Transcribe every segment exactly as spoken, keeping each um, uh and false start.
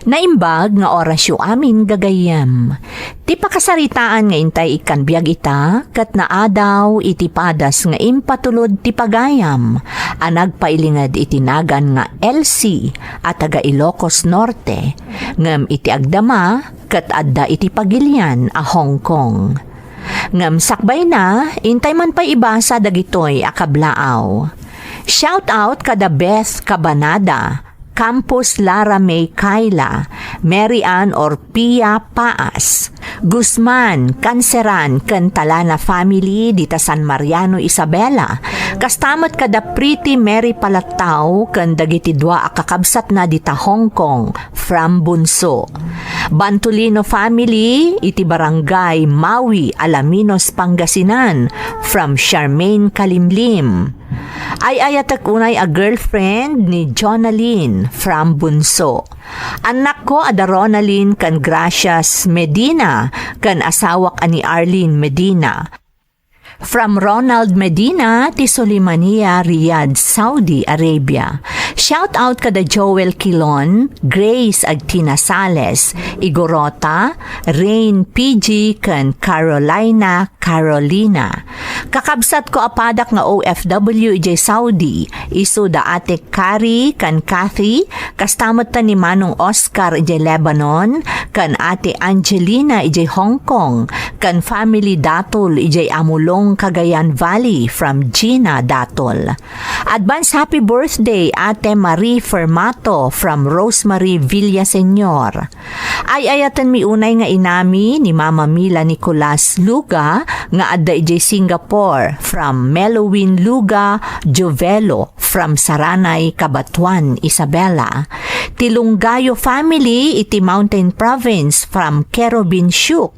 Naimbag nga orasyo amin, gagayyem. Ti pakasaritaan nga intay ikkan biag ita, ket naadaw iti padas nga impatulod ti pagayam a nagpailinged iti nagan nga Elsie a taga Ilocos Norte, ngem iti agdama ket adda iti pagilian a Hong Kong. Ngem sakbayna, intay man pay ibasa dagitoy a kablaaw. Shout out kada Beth Cabanada, Campus Lara May Kayla, Mary Ann Orpia Paas, Guzman, Canceran, ken Talana family dita San Mariano, Isabela. Kasta met kada Pretty Mary Palattao ken dagiti dua a kakabsatna dita Hong Kong, from Bunso. Bantolino family iti Barangay Maui, Alaminos, Pangasinan, from Charmaine Kalimlim. Ay-ayatek unay a girlfriend ni Jonalyn from Bunso. Annakko a da Ronalyn ken Gracias Medina ken asawak a ni Arlene Medina. From Ronald Medina ti Sulimania, Riyadh, Saudi Arabia. Shout out kada Joel Kilon, Grace Agtina Sales, Igorota, Rain P G, ken Carolina, Carolina. Kakabsatko a padak nga O F W idiay Saudi, isu da Ate Kari ken Kathy, kasta met ni Manong Oscar idiay Lebanon, ken Ate Angelina idiay Hong Kong, ken family Datol idiay Amulong, Cagayan Valley, from Gina Datol. Advance happy birthday, Ate Marie Fermato, from Rosemary Villaseñor. Ay-ayatenmi unay nga inami ni Mama Mila Nicolas Luga nga adda idiay Singapore, from Melowin Luga Jovelo, from Saranay, Cabatuan, Isabela. Ti Lunggayo family iti Mountain Province, from Kerubin Shuk.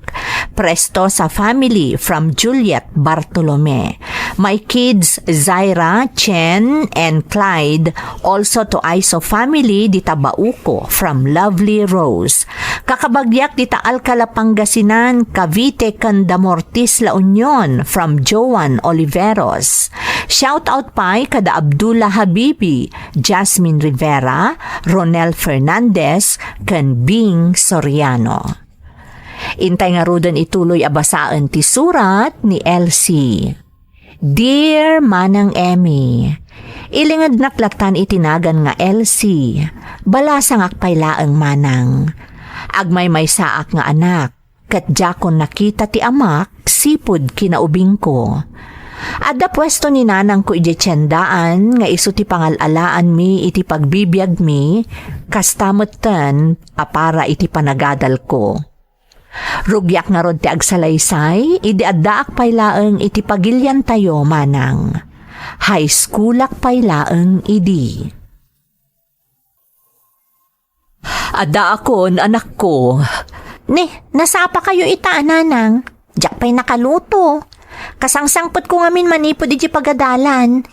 Prestosa family, from Juliet Bartolome. My kids, Zaira, Chen, and Clyde, also to Aiso family dita Bauco, from Lovely Rose. Kakabagiak dita Alcala, Pangasinan, Cavite, ken Damortis, La Union, from Joan Oliveros. Shout out pay kada Abdullah Habibi, Jasmine Rivera, Ronel Fernandez, ken Bing Soriano. Intay ngaruden ituloy a basaen ti surat ni Elsie. Dear Manang Emmy, ilingednak lattan iti nagan nga Elsie. Balasangak pay laeng, manang. Agmaymaysaak nga anak, ket diakon nakita ti amak sipud kinaubingko. Adda puesto ni nanangko idiay tiendaan nga isu ti pangal-alaanmi iti pagbibiagmi, kasta metten a para iti panagadalko. Rugiak ngarud ti agsalaysay idi addaak pay laeng iti pagiliantayo, manang. High schoolak pay laeng idi. Addaakon, anakko. Ne, nasapakayo ita a nanang. Diak pay nakaluto. Kasangsangpetko ngamin manipud idiay pagadalan.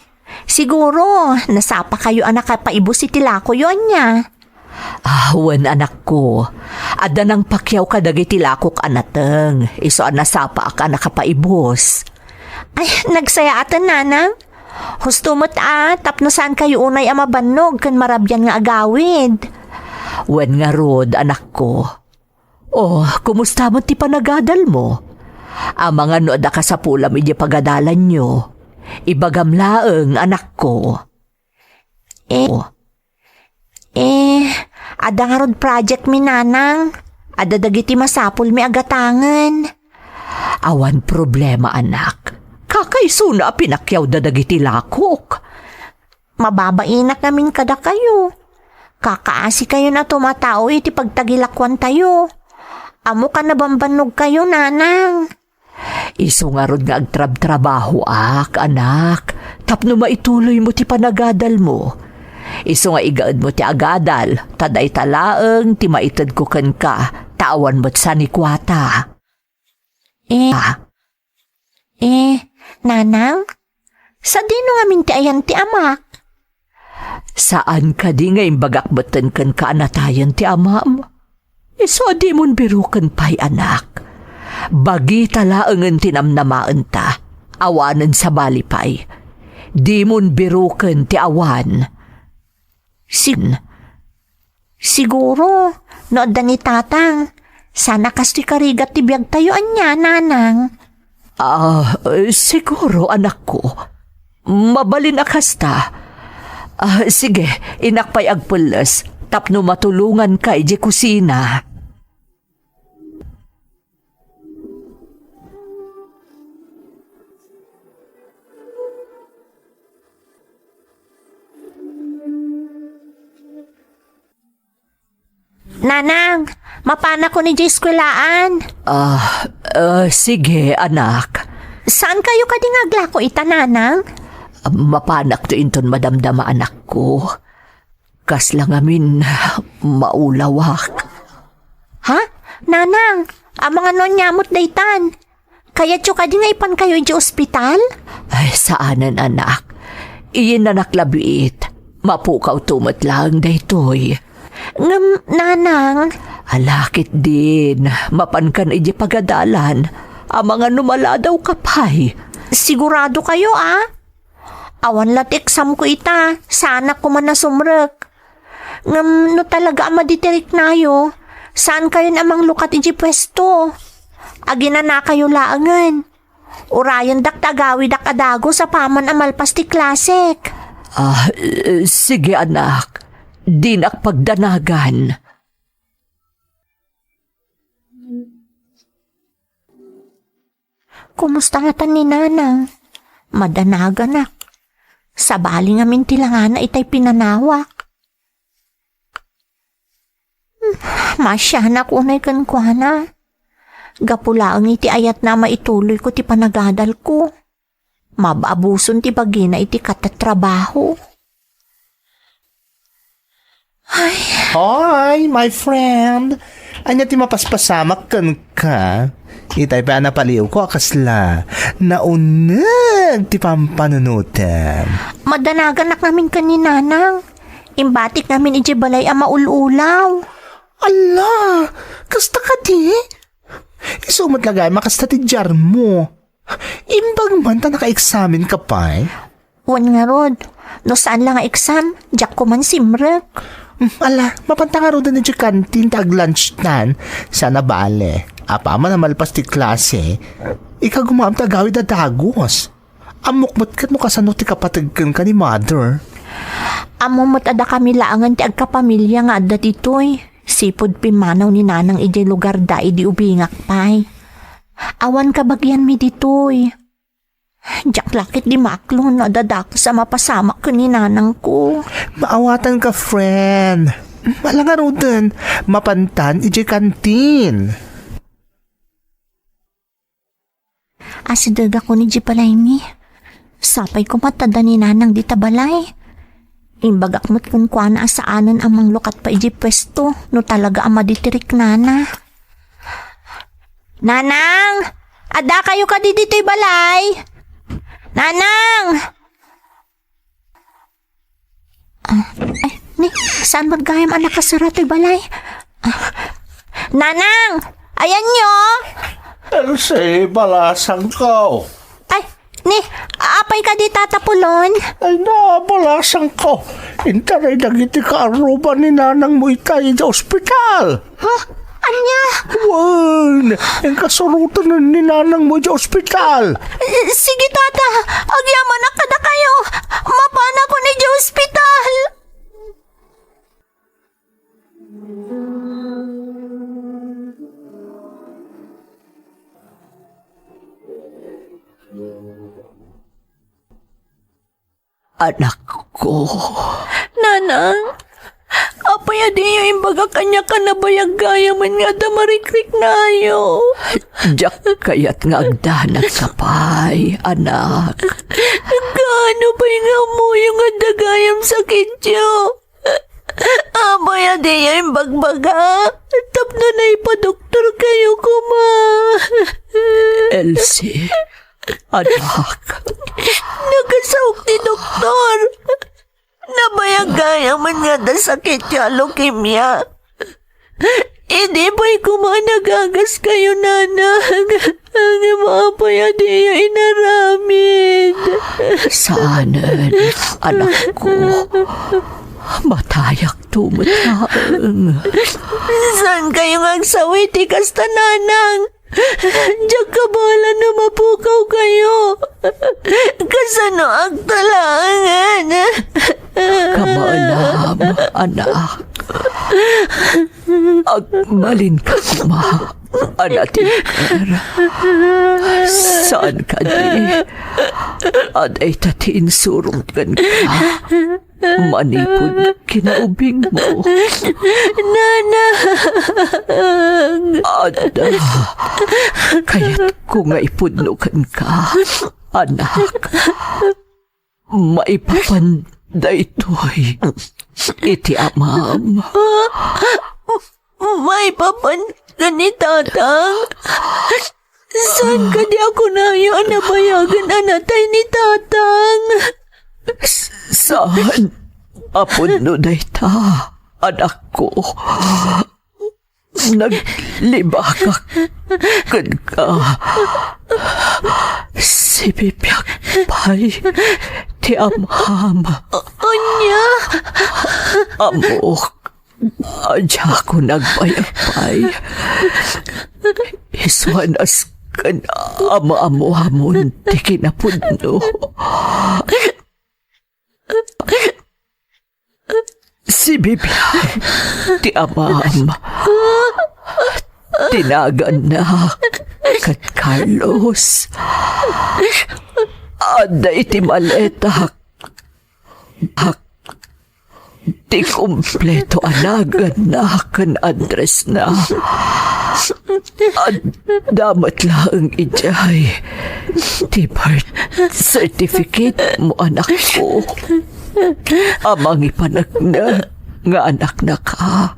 Siguro, nasapakayo a nakapaibus iti lakoyo, ania? Ah, wen, anakko. Adda nangpakiaw kadagiti lakok a nateng, isu a nasapaak a nakapaibus. Ay, nagsayaaten, nanang. Husto met a, tapno saankayo unay a mabannog ken marabian nga agawid. Wen ngarud, anakko. Oh, kumusta met ti panagadalmo? Amangan no adda kasapulam idiay pagadalanyo. Ibagam laeng, anakko. Eh, eh, adda ngarud project mi, nanang. Adda dagiti masapulmi a gatangen. Awan problema, anak. Kakaisuna a pinakiawda dagiti lakok. Mababainak ngamin kadakayo. Kakaasikayon a tumatao iti pagtagilakuantayo. Ammok a nabambannogkayo, nanang. Isu ngarud nga agtrabtrabahoak, anak, tapno maituloymo ti panagadalmo. Isu nga igaedmo ti agadal, ta dayta laeng ti maitedko kenka, ta awan met sanikuata. Eh, eh, nanang? Sadino ngamin ti ayan ti amak? Saan kadi nga imbagak metten kenka a natayen ti amam? Isu a dimon biroken pay, anak. Bagita laengen ti namnamaenta. Awanen sabali pay. Dimon biroken ti awan. Sin, siguro, no adda ni Tatang. Saan a kastoy karigat ti biagtayo ania, Nanang? Ah, eh, siguro, anakko. Mabalin a kasta. Ah, sige, innak pay agpelles tapno matulonganka idiay kusina. Nanang, mapanakon idiay eskwelaan. Ah, ah, sige, anak. Saan kayo kadi nga aglako ita, Nanang? Mapanakto inton madamdama, anakko. Kasla ngamin maulawak. Ha? Nanang, amangan no ania met daytan? Kayatyo kadi nga ipankayo idiay ospital? Ay, saanen, anak. Iyinanak labiit. Mapukawto met laeng daytoy. Ngem, Nanang. Ala, ketdin, mapankan idiay pagadalan. Amangan no maladawka pay. Sigurado kayo, a? Awan la ti examko ita, saanak koma a sumrek. Ngem no talaga a maditiriknayo, saan kayon a manglukat idiay puesto. Aginanakayo laengen. Urayendak ta agawidak a dagus apaman a malpas ti klasek. Ah, eh, sige, anak. Dinak pagdanagan. Kumusta ngatan ni Nanang? Madanaganak. Sabali ngamin ti langana itay pinanawak. Maasianak unay kenkuana. Gapu laeng iti ayatna a maituloyko ti panagadalko. Mabaabuson ti bagina iti katatrabaho. Ay. Hoy, my friend. Ania ti mapaspasamak kenka? Itay pay a napaliiwko a kasla nauneg ti pampanunotem. Madanaganak ngamin ken ni Nanang. Imbatik ngamin idiay balay a maul-ulaw. Ala, kasta kadi? Isu met la gayam a kasta ti diarmo. Imbag man ta naka-eksamenka pay? Wen ngarud, no saan la nga exam, diak koman simrek. Hmm, ala, mapanta ngaruden idiay kantin ta ag-lunchtan. Saan a bale, apaman a malpas ti klase, ikagumaem ta agawid a dagus. Ammok met ket no kasano ti kapateg kenka ni mother. Ammom met a dakami laengen ti agkapamilia nga adda ditoy. Sipud pimmanaw ni Nanang idiay lugarda idi ubingak pay. Awan kabagianmi ditoy. Diak la ketdi maaklon no adda dakes a mapasamak ken ni Nanangko. Maawatanka, friend. Ala ngaruden, mapantan idiay kantin. Asidegakon idiay balaymi. Sapay koma ta adda ni Nanang dita balay. Imbagak met kenkuana a saanen a manglukat pay idiay puesto no talaga a maditiriknana. Nanang! Addakayo kadi ditoy balay? Nanang! Ah, ay, ni, saan met gayam a nakasara toy balay? Ah, Nanang! Ayanyo! Elsie, balasangko. Ay, ni, apay kadi, Tata Pulon? Ay, nabalasangko. Intaray dagiti kaarruba ni nanangmo itay idiay ospital. Ha? Ania? Wen, inkasuroten ni nanangmo idiay ospital. Eh, sige, Tata. Agyamanak kadakayo. Mapanakon idiay ospital. Anakko. Nanang, apay a diyo imbaga kaniak a nabayag gayamen nga adda marikriknayo? Diak kayat nga agdanagka pay, anak. Gaano pay nga ammoyo nga adda gayam sakityo? Apay a diyo imbagbaga tapno naipadoktorkayo koma? Elsie, anak. Nakasaok ti doktor. Nabayag gayamen nga adda sakityo a leukemia. Idi pay koma nagagas kayo, nanang. Ngem apay a diyo inaramid? Saanen, anakko. Matayakto met laeng. Saan kayo nga agsawi ti kasta, nanang? Diak kabaelan no mapukaw kayo. Kasano agtalaangan? Kabaelam, anak. Agmalinka koma a natiker. Saan kadi a dayta ti insurong kenka manipud kinaubingmo? Nanang! Adda, kayatko nga ipudno kenka, anak. Maipapan daytoy iti amam. Maipapan ken ni tatang? Saan kadi a kunayo a nabayagen a natay ni tatang? S-, saan a pudno dayta, anakko. Naglibakak kenka. Sibibiag pay ti amam. Ania? Ammok a diakon agbayag pay. Isu a nasken a maammoamon ti kinapudno. Sibibiag ti amam. Ti naganna ket Carlos. Adda iti maletak ti kompleto a naganna ken addressna. Adda met laeng idiay ti birth certificate mo, anakko, a mangipaneknek nga anaknaka.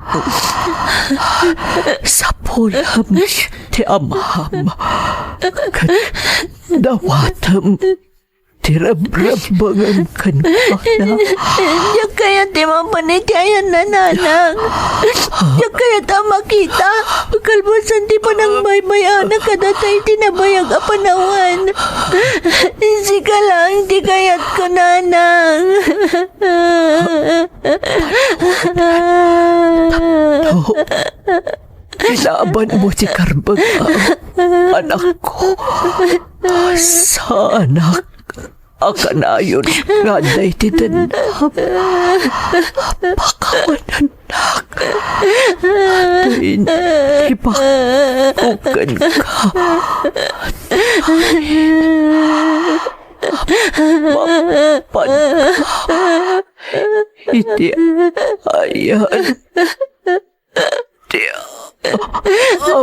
Sapulem ti amam ket dawatem ti rebbrebbengem kenkuana. Diak kayat ti mapan iti ayanna, nanang. Diak kayat a makita. Kalpasan ti panangbaybay-anak kadata iti nabayag a panawen. Sika laeng ti kayatko, nanang. Tapno ilabanmo ti karbengam, anakko. Saanak a kanayon nga adda iti dennak. Pakawanennak. Dayta ibagko kenka. Mapanka iti ayan ti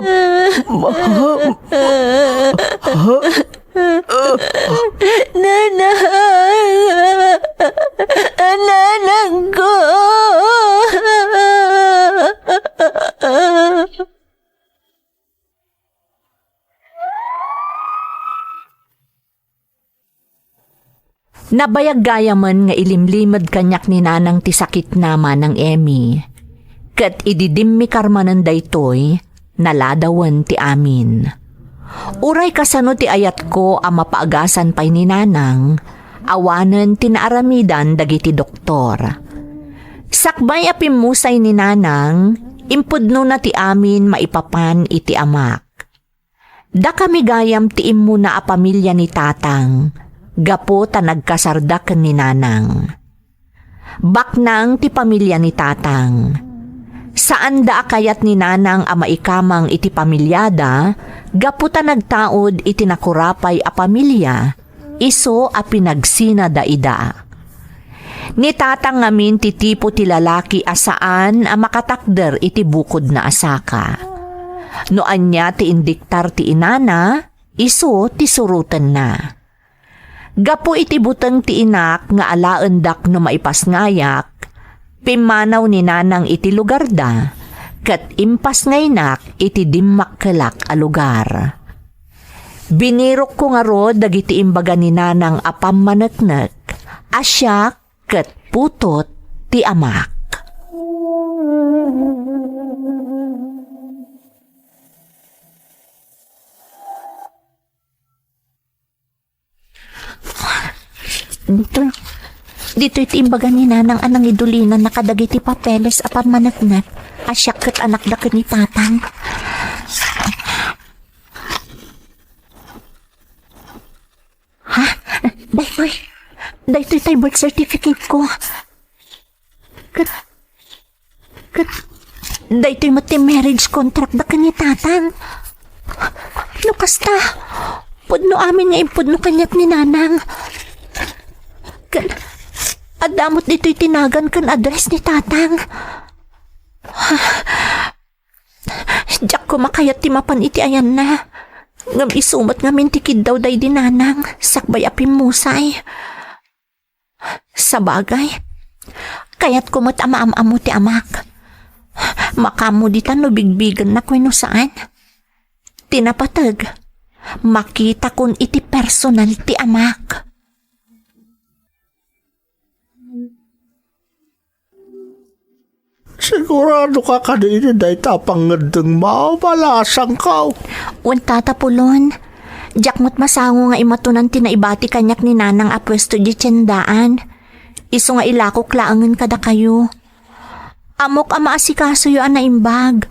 amam. Nanang! Nanangko! Nabayag gayamen nga ilimlimed kaniak ni Nanang ti sakitna, Manang Emmy. Ket idi dimmikar manen daytoy, naladawen ti amin. Uray kasano ti ayatko a mapaagasan pay ni Nanang, awanen ti naaramidan dagiti doktor. Sakbay a pimmusay ni Nanang, impudnona ti amin maipapan iti amak. Dakami gayam ti immuna a pamilia ni Tatang, gapu ta nagkasarda ken ni Nanang. Baknang ti pamilia ni Tatang. Saanda a kayat ni Nanang a maikamang iti pamiliada, gapu ta nagtaud iti nakurapay a pamilia, isu a pinagsina daida. Ni Tatang ngamin ti tipo ti lalaki a saan a makatakder iti bukodna a saka. No ania ti indiktar ti inana, isu ti surotenna. Gapu iti buteng ti inak nga alaendak no maipasngayak, pimmanaw ni Nanang iti lugarda, ket impasngaynak iti dimmakkelak a lugar. Binirokko ngarud dagiti imbaga ni Nanang a pammaneknek a siak ket putot ti amak. Ditoy ti imbaga ni Nanang a nangidulinanna kadagiti papeles a pammaneknek a siak ket anakda ken ni Tatang. Ha? Daytoy, daytoy tay birth certificate ko. Ket, ket, daytoy met ti marriage contract da ken ni Tatang. No kasta, pudno amin nga impudno kaniak ni Nanang. Ken, adda met ditoy ti nagan ken address ni Tatang. Diak koma kayat ti mapan iti ayanna. Ngem isu met ngamin ti kiddaw daydi Nanang, sakbay a pimmusay. Sabagay, kayatko met a maam-ammo ti amak. Makaammo dita no bigbigennak wenno saan. Ti napateg, makitakon iti personal ti amak. Siguradoka kadi iti dayta a pangngeddengmo, balasangko? Wen, Tata Pulon. Diak met masango nga imatonan ti naibati kaniak ni Nanang a puesto idiay tiendaan. Isu nga ilakok laengen kadakayo. Ammok a maasikasoyo a naimbag.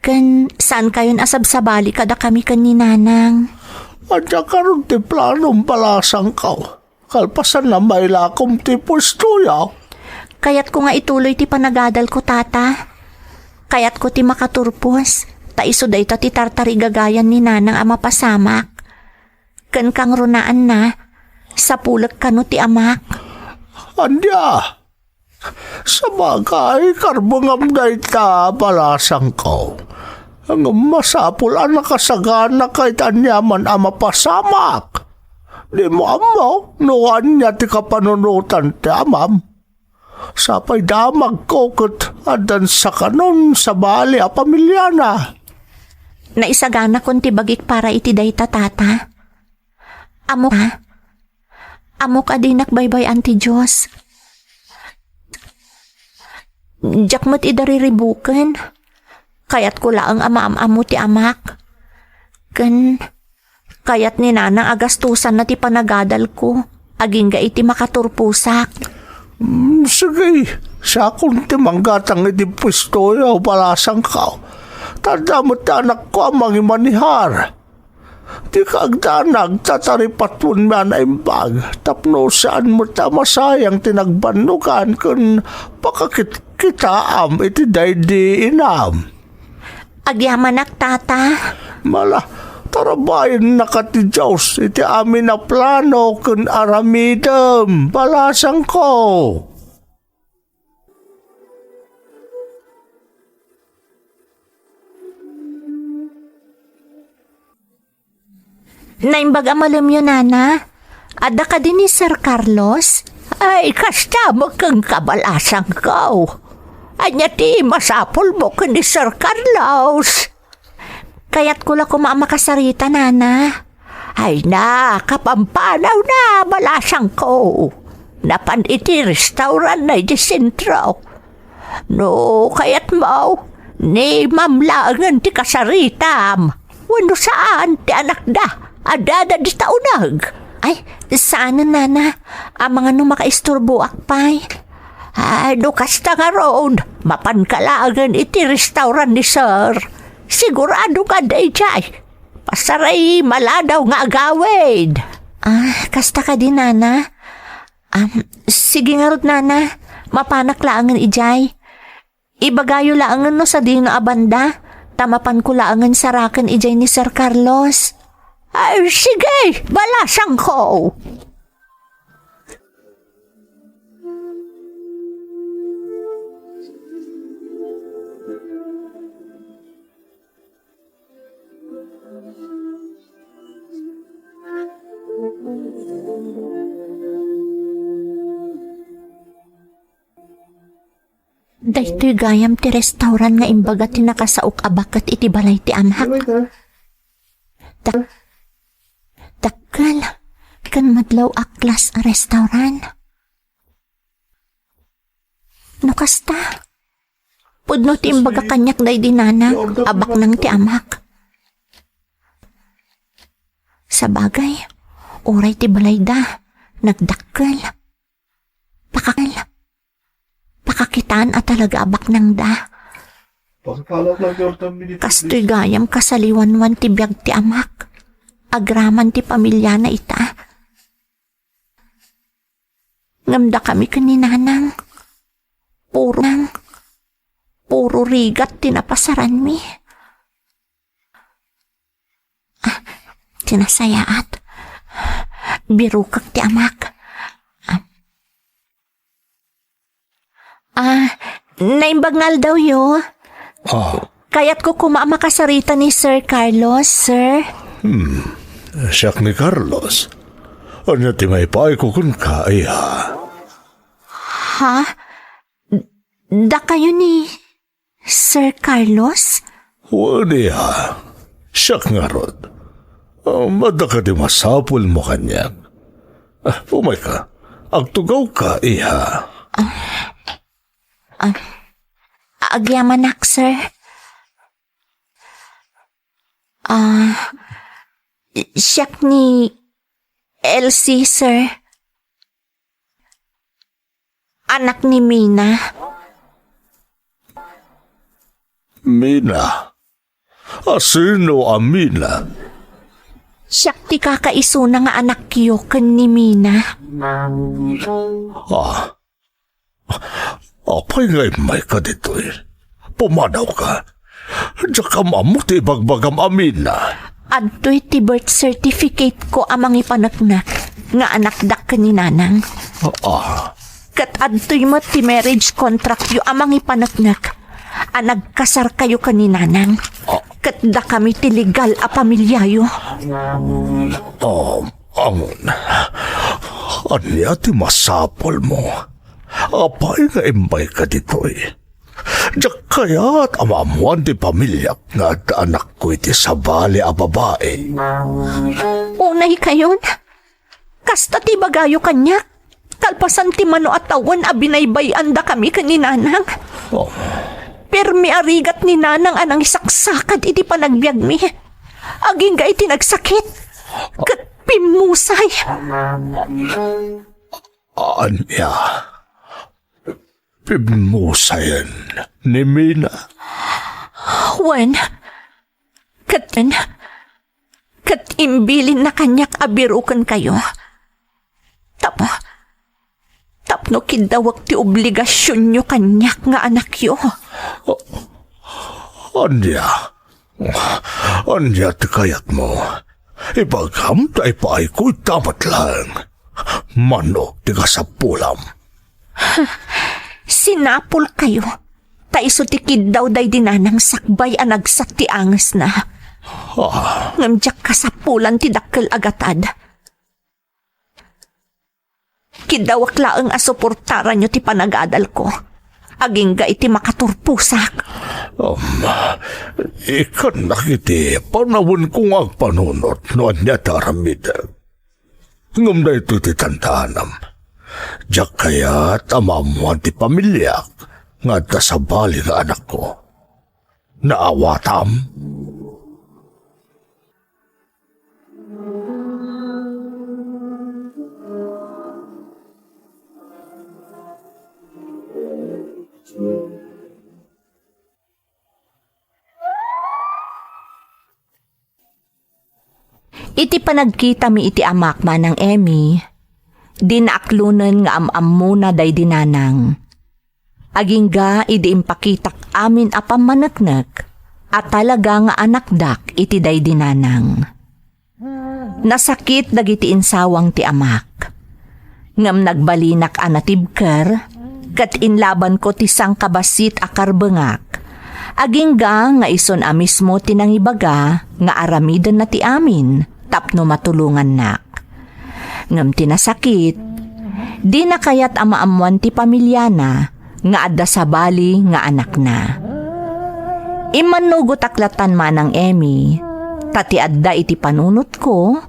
Ken saankayon a sabsabali kadakami ken ni Nanang. Adda karon ti planom, balasangko? Kalpasan a mailakom ti puestoyo? Kayatko nga ituloy ti panagadalko, Tata. Kayatko ti makaturpos, ta isu dayta ti tartarigagayan ni Nanang a mapasamak. Ken kangrunaanna, sapulek kano ti amak. Ania? Sabagay, karbengam dayta, balasangko. Ngem masapul a nakasaganaka iti aniaman a mapasamak. Dimo ammo no ania ti kapanunotan ti amam. Sapay damagko ket addan sakanon sabali a pamiliana. Naisaganakon ti bagik para iti dayta, Tata. Ammok, ha? Ammok a dinak baybay-an ti Dios. Diak met ida riribuken. Kayatko laeng a maam-ammo ti amak. Ken kayat ni Nanang a gastusanna ti panagadalko agingga iti makaturposak. Mm, sige, siakon ti manggatang iti puestoyo, balasangko. Ta adda met ti anakko a mangimanihar. Dika agdanag ta taripatwenmi a naimbag tapno saan met a masayang ti nagbannogan ken pakakitkitaam iti daydi inam. Agyamanak, Tata. Mala, tarabayennaka ti Dios iti amin a plano ken aramidem, balasangko. Naimbag a malemyo, Nana. Adda kadi ni Sir Carlos? Ay, kasta met kenka, balasangko. Ania ti masapulmo ken ni Sir Carlos? Kayatko la koma a makasarita, Nana. Ay na, kapampanawna, balasangko. Napan iti restaurant na iti sentro. No kayatmo, ni Ma'am laengen ti kasaritam. Wenno saan ti anakda a adda dita uneg? Ay, saanen, Nana. Amangan no makaisturboak pay. Ay, no kasta ngarud, mapanka laengen iti restaurant ni Sir. Sigurado nga adda idiay. Pasaray maladaw nga agawid. Ah, kasta kadi, Nana? Am, sige ngarud, Nana. Mapanak laengen idiay. Ibagayo laengen no sadino a banda, ta mapanko laengen saraken idiay ni Sir Carlos. Ay, sige, balasangko. Daytoy gayam ti restaurant nga imbaga ti nakasaok a baket iti balay ti amak. Dak-, dakkel ken madlaw a class a restaurant. No kasta, pudno ti imbaga kaniak daydi nana a baknang ti amak. Sabagay, uray ti balayda, nagdakkel. Pakakal. Pakakitaan a talaga a baknangda. Kastoy gayam kasaliwanwan ti biag ti amak. Agraman ti pamiliana ita. Ngem dakami ken ni Nanang, puro, puro rigat ti napasaranmi. Ah, ti nasayaat. Birukek ti amak. Ah. Ah, naimbag nga aldawyo. Ah. Kayatko koma a makasarita ni Sir Carlos, sir. Hmm. Siak ni Carlos. Ania ti maipaayko kenka, iha? Ha? Dakayo ni Sir Carlos? Wen, iha. Siak ngarud. Um, adda kadi masapulmo kaniak? Ah, umayka. Agtugawka, iha. Ah, agyamanak, sir. Ah, siak ni Elsie, sir. Anak ni Mina. Mina? Asino a Mina? Siak ti kakaisuna nga anakyo ken ni Mina. Ah. Apay nga immayka ditoy? Pumadawka. Diak am-ammo ti ibagbagam a Mina. Adtoy ti birth certificate ko a mangipaneknek nga anakdak ken ni Nanang. Ah. Ket adtoy met ti marriage contract yo a mangipaneknek a nagkasarkayo ken ni Nanang. Ah. Ket dakami ti legal a pamiliayo. Ah, angon. Ania ti masapulmo? Apay nga immayka ditoy? Diak kayat a maammoan ti pamiliak nga adda anakko iti sabali a babai. Unaykayon, kasta ti ibagayo kaniak, kalpasan ti mano a tawen a binaybay-andakami ken ni Nanang. Oh. Permi a rigat ni Nanang a nangisaksakad iti panagbiagmi. Agingga iti nagsakit ket pimmusay. Ania? Pimmusayen ni Mina? Wen, ket, ket imbilinna kaniak a birukenkayo. Tapno, tapno kiddawek ti obligasionyo kaniak nga anakyo. Ania? Ania ti kayatmo? Ibagam ta ipaayko ita met laeng. Mano ti kasapulam? Sinapulkayo, ta isu ti kiddaw daydi Nanang sakbay a nagsat ti angesna. Ah. Ngem diak kasapulan ti dakkel a gatad. Kiddawek laeng a suportaranyo ti panagadalko, agingga iti makaturposak. Um, ikannak iti panawenko nga agpanunot no ania ti aramidek. Ngem daytoy ti tantaanam. Diak kayat a maammoan ti pamiliak nga adda sabali nga anakko. Naawatam? Iti panagkitami iti amak, Manang Emmy, dina aklonen nga am-ammona daydi Nanang. Agingga idi impakitak amin a pammaneknek a talaga nga anakdak iti daydi Nanang. Nasakit dagiti insawang ti amak. Ngem nagbalinak a natibker, ket inlabanko ti sangkabassit a karbengak. Agingga nga isun a mismo ti nangibaga nga aramidenna ti amin tapno matulongannak. Ngem ti nasakit, dina kayat a maammoan ti pamiliana nga adda sabali nga anakna. Immannugotak latan, Manang Emmy, ta ti adda iti panunotko,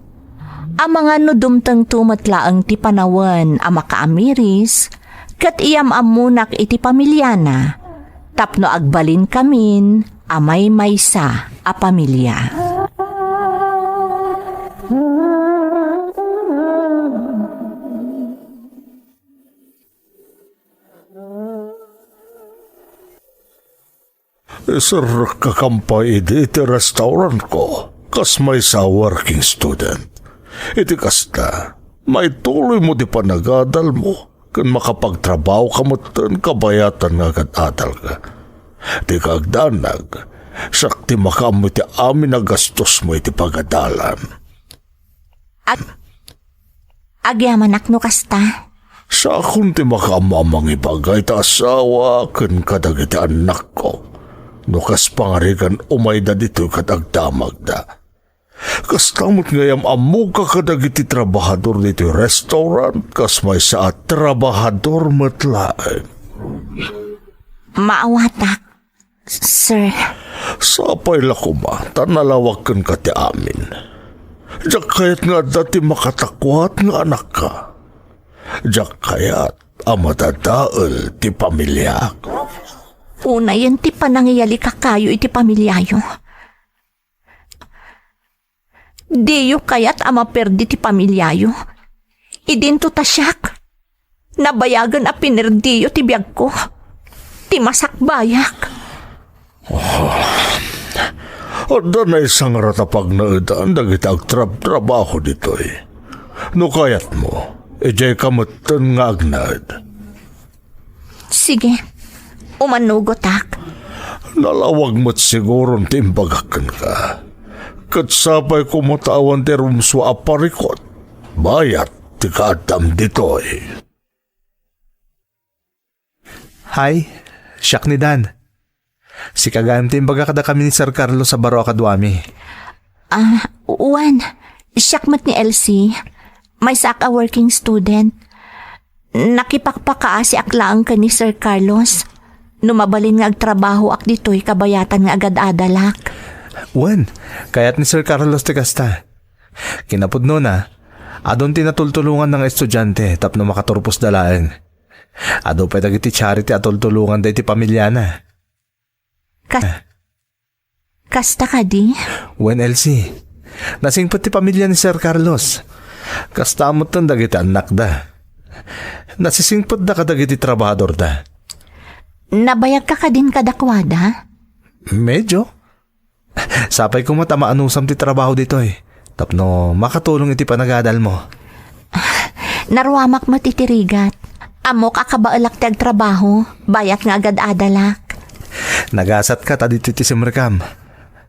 amangan no dumtengto met laeng ti panawen a makaamiris ket iyam-ammonak iti pamiliana tapno agbalinkamin a maymaysa a pamilia. Iserrekka pay idi iti restaurantko kas maysa a working student. Iti kasta, maituloymo ti panagadalmo ken makapagtrabahoka metten kabayatan nga agad-adalka. Dika agdanag, siak ti makaammo iti amin a gastosmo iti pagadalan. Ag-, agyamanak no kasta. Siakon ti makaammo a mangibaga iti asawa ken kadagiti annakko no kas pangarigan umayda ditoy ket agdamagda. Kasta met nga yam-ammok kadagiti trabahador ditoy restaurant kas maysa a trabahador met laeng. Maawatak, sir. Sapay la koma ta nalawag kenka ti amin. Diak kayat nga adda ti makatakuat nga anakka. Diak kayat a madadael ti pamiliak. Unayen ti panangiyalika kayo iti pamiliayo. Diyo kayat a maperdi ti pamiliayo. Idinto ta siak. Nabayagen a pinerdiyo ti biagko. Ti masakbayak. Adda naisangrat a pagnaedan dagiti agtrabtrabaho ditoy. No kayatmo, idiayka metten nga agnaed. Sige, umanugotak. Nalawag met siguron ti imbagak kenka. Ket sapay koma ta awan ti rumsua a parikut. Bayat ti kaaddam ditoy. Hi, siak ni Dan. Sika gayam ti imbaga kadakami ni Sir Carlos a baro a kaduami. Ah, wen, siak met ni Elsie. Maysaak a working student. Nakipakpakaasiak laeng ken ni Sir Carlos. No mabalin nga agtrabahoak ditoy kabayatan nga agad-adalak. Wen, kayat ni Sir Carlos ti kasta. Kinapudnona, adun ti natultulonganda nga estudiante tapno makaturposda laeng. Adu pay dagiti charity a tultulonganda iti pamiliana. Kas-, kasta kadi? Wen, Elsie, nasingpet ti pamilia ni Sir Carlos. Kasta metten dagiti annakda. Nasisingpetda kadagiti trabahadorda. Nabayagka kadin kadakuada? Medyo. Sapay koma ta maanusam ti trabaho ditoy tapno makatulong iti panagadalmo. Naruamak met iti rigat. Ammok a kabaelak ti agtrabaho, bayat nga agad-adalak. Nagasatka ta ditoy ti simrekam.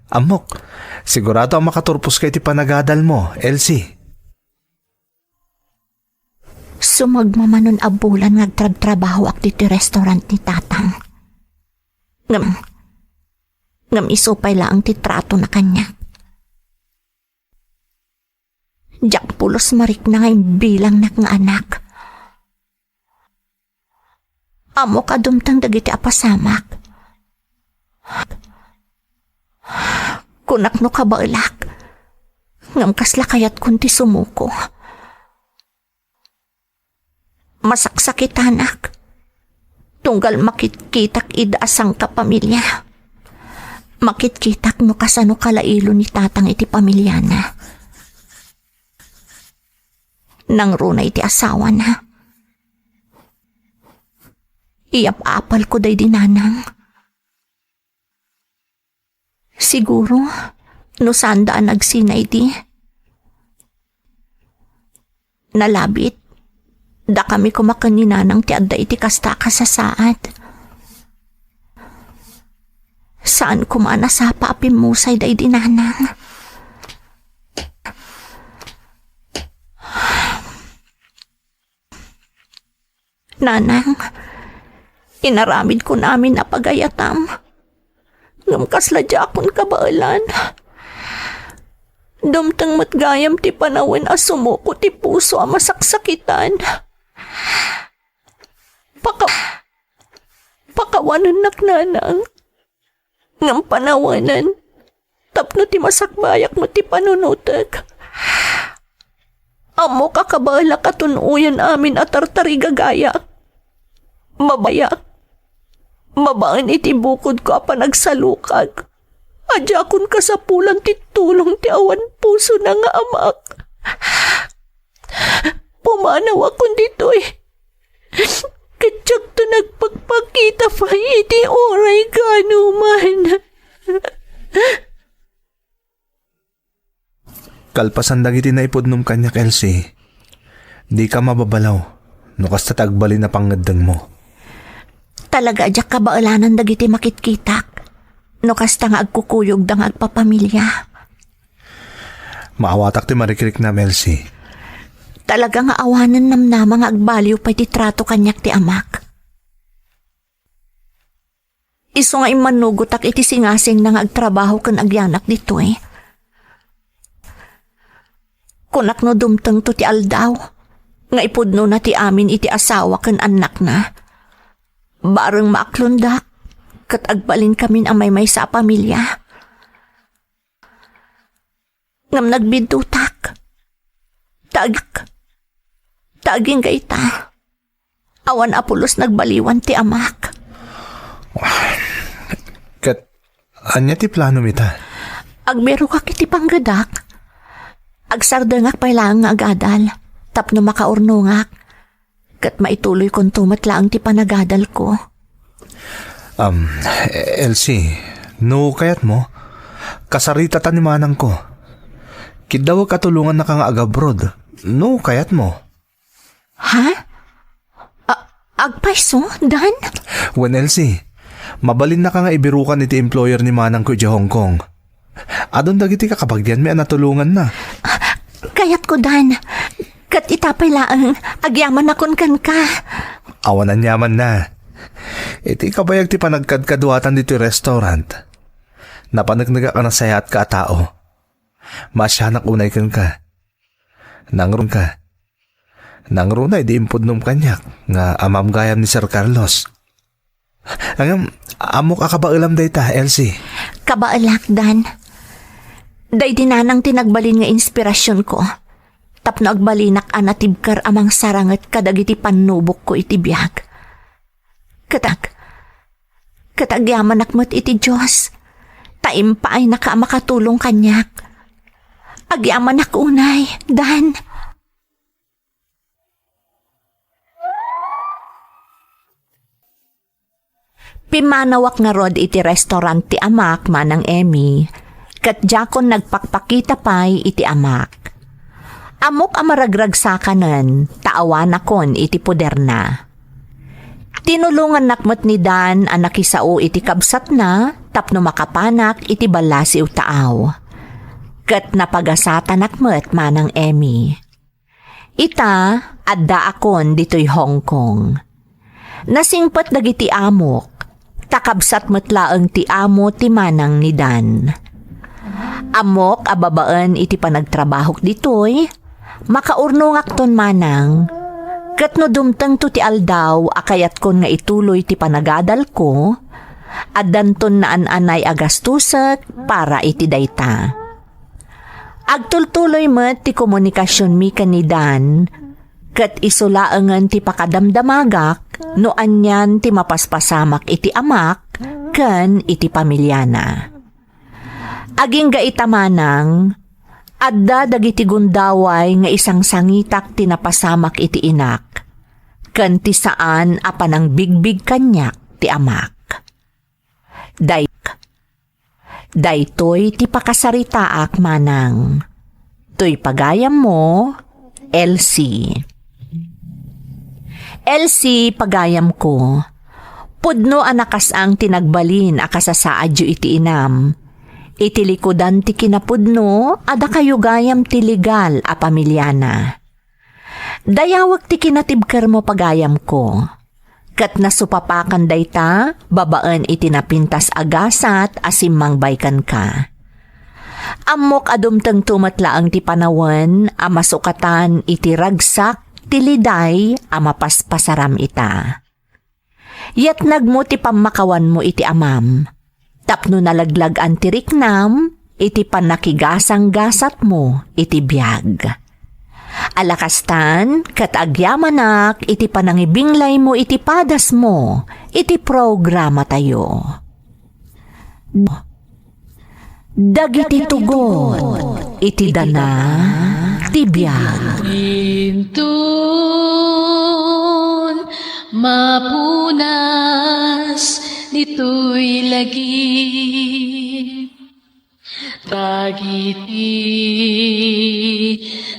Ammok, sigurado a makaturposka iti panagadalmo, Elsie. Sumagmamano a bulan nga agtrabtrabahoak ditoy restaurant ni Tatang. Ngem, ngem isu pay laeng ti tratona kaniak. Diak pulos marikna nga imbilangnak nga anak. Ammok a dumteng dagiti a pasamak. Kunak no kabaelak, ngem kasla kayatkon ti sumuko. Masaksakitanak, tunggal makitkitak ida a sangkapamilia. Makitkitak no kasano kalailo ni Tatang iti pamiliana. Nangruna iti asawana. Iyap-apalko daydi nanang. Siguro, no saanda a nagsina idi. Nalabit, dakami koma ken ni nanang ti adda iti kasta a kasasaad. Saan koma a nasapa a pimmusay daydi nanang. Nanang, inaramidkon amin a pagayatam. Ngem kasla diakon kabaelan. Dumteng met gayam ti panawen a sumuko ti puso a masaksakitan. Paka-, pakawanennak, nanang. Ngem panawanen, tapno ti masakbayak met ti panunotek. Ammok a kabaelak a tun-oyen amin a tartarigagayak. Mabayak. Babaen iti bukodko a panagsalukag. A diakon kasapulan ti tulong ti awan pusona nga amak. Pumanawakon ditoy. ket diakto nagpakpakita pay iti uray kaanoman. Kalpasan dagiti naipudnom kaniak, Elsie, dika mababalaw no kasta ti agbalin a pangngeddengmo. Talaga a diak kabaelanan dagiti makitkitak no kasta nga agkukuyogda nga agpapamilia. Maawatak ti marikriknam, Elsie. Talaga nga awanen namnama nga agbaliw pay ti trato kaniak ti amak. Isu nga immanugotak iti singasingna nga agtrabaho ken agyanak ditoy. Kunak no dumtengto ti aldaw nga ipudnona ti amin iti asawa ken annakna. Bareng maaklondak ket agbalinkamin a maymaysa a pamilia. Ngem nagbidutak. Ta ag-, ta agingga ita, awan a pulos nagbaliwan ti amak. Ket ania ti planom ita? Agbirokak iti panggedak. Agsardengak pay laeng nga agadal tapno makaurnongak. Ket maituloykonto met laeng ti panagadalko. Um, Elsie, no kayatmo, kasaritata ni manangko. Kiddawek a tulongannaka nga agabroad, no kayatmo. Ha? A-, agpayso, Dan? Wen, Elsie, mabalinnaka nga ibirokan iti employer ni manangko idiay Hong Kong. Adun dagiti kakabagianmi a natulonganna. Kayatko, Dan. Ket ita pay laeng, agyamanakon kenka. Awan aniamanna. Iti kabayag ti panagkadkaduatan ditoy restaurant, napaneknegak a nasayaatka a tao. Maasianak unay kenka. Nangruka. Nangruna idi impudnom kaniak nga amam gayam ni Sir Carlos. Ngem, ammok a kabaelam dayta, Elsie. Kabaelak, Dan. Daydi nanang ti nagbalin nga inspirasionko tapno agbalinak a natibker a mangsaranget kadagiti pannubokko iti biag. Ket ag-, ket agyamanak met iti Dios, ta impaaynaka a makatulong kaniak. Agyamanak unay, Dan. Pimmanawak ngarud iti restaurant ti amak, Manang Emmy, ket diakon nagpakpakita pay iti amak. Ammok a maragragsakanen, ta awanakon iti poderna. Tinulongannak met ni Dan a nakisao iti kabsatna tapno makapanak iti ballasiw taaw. Ket napagasatanak met, Manang Emmy. Ita, addaakon ditoy Hong Kong. Nasingpet dagiti amok, ta kabsat met laeng ti amo ti manang ni Dan. Ammok a babaen iti panagtrabahok ditoy, makaurnongakton manang, ket no dumtengto ti aldaw a kayatkon nga ituloy ti panagadalko, addanton naan-anay a gastusek para iti dayta. Agtultuloy met ti komunikasionmi ken ni Dan, ket isu laengen ti pakadamdamagak no anian ti mapaspasamak iti amak ken iti pamiliana. Agingga ita manang, adda dagiti gundaway nga isangsangitak ti napasamak iti inak, ken ti saan a panangbigbig kaniak ti amak. Day-, daytoy ti pakasaritaak manang. Toy pagayammo, Elsie. Elsie, pagayamko, pudno a nakasang ti nagbalin a kasasaadyo iti inam. Iti likudan ti kinapudno, adda kayo gayam ti legal a pamiliana. Dayawek ti kinatibkermo, pagayamko. Ket nasupapakan dayta babaen iti napintas a gasat a simmangbaykanka. Ammok a dumtengto met laeng ti panawen a masukatan iti ragsak ti liday a mapaspasaram ita. Yatnagmo ti pammakawanmo iti amam, tapno nalaglag-an ti riknam iti pannakigasanggasatmo iti biag. Alakastan, ket agyamanak iti panangibinglaymo iti padasmo iti programatayo. Dagiti tugot iti dana ti biag. Inton Mapunas ditoy lagip dagiti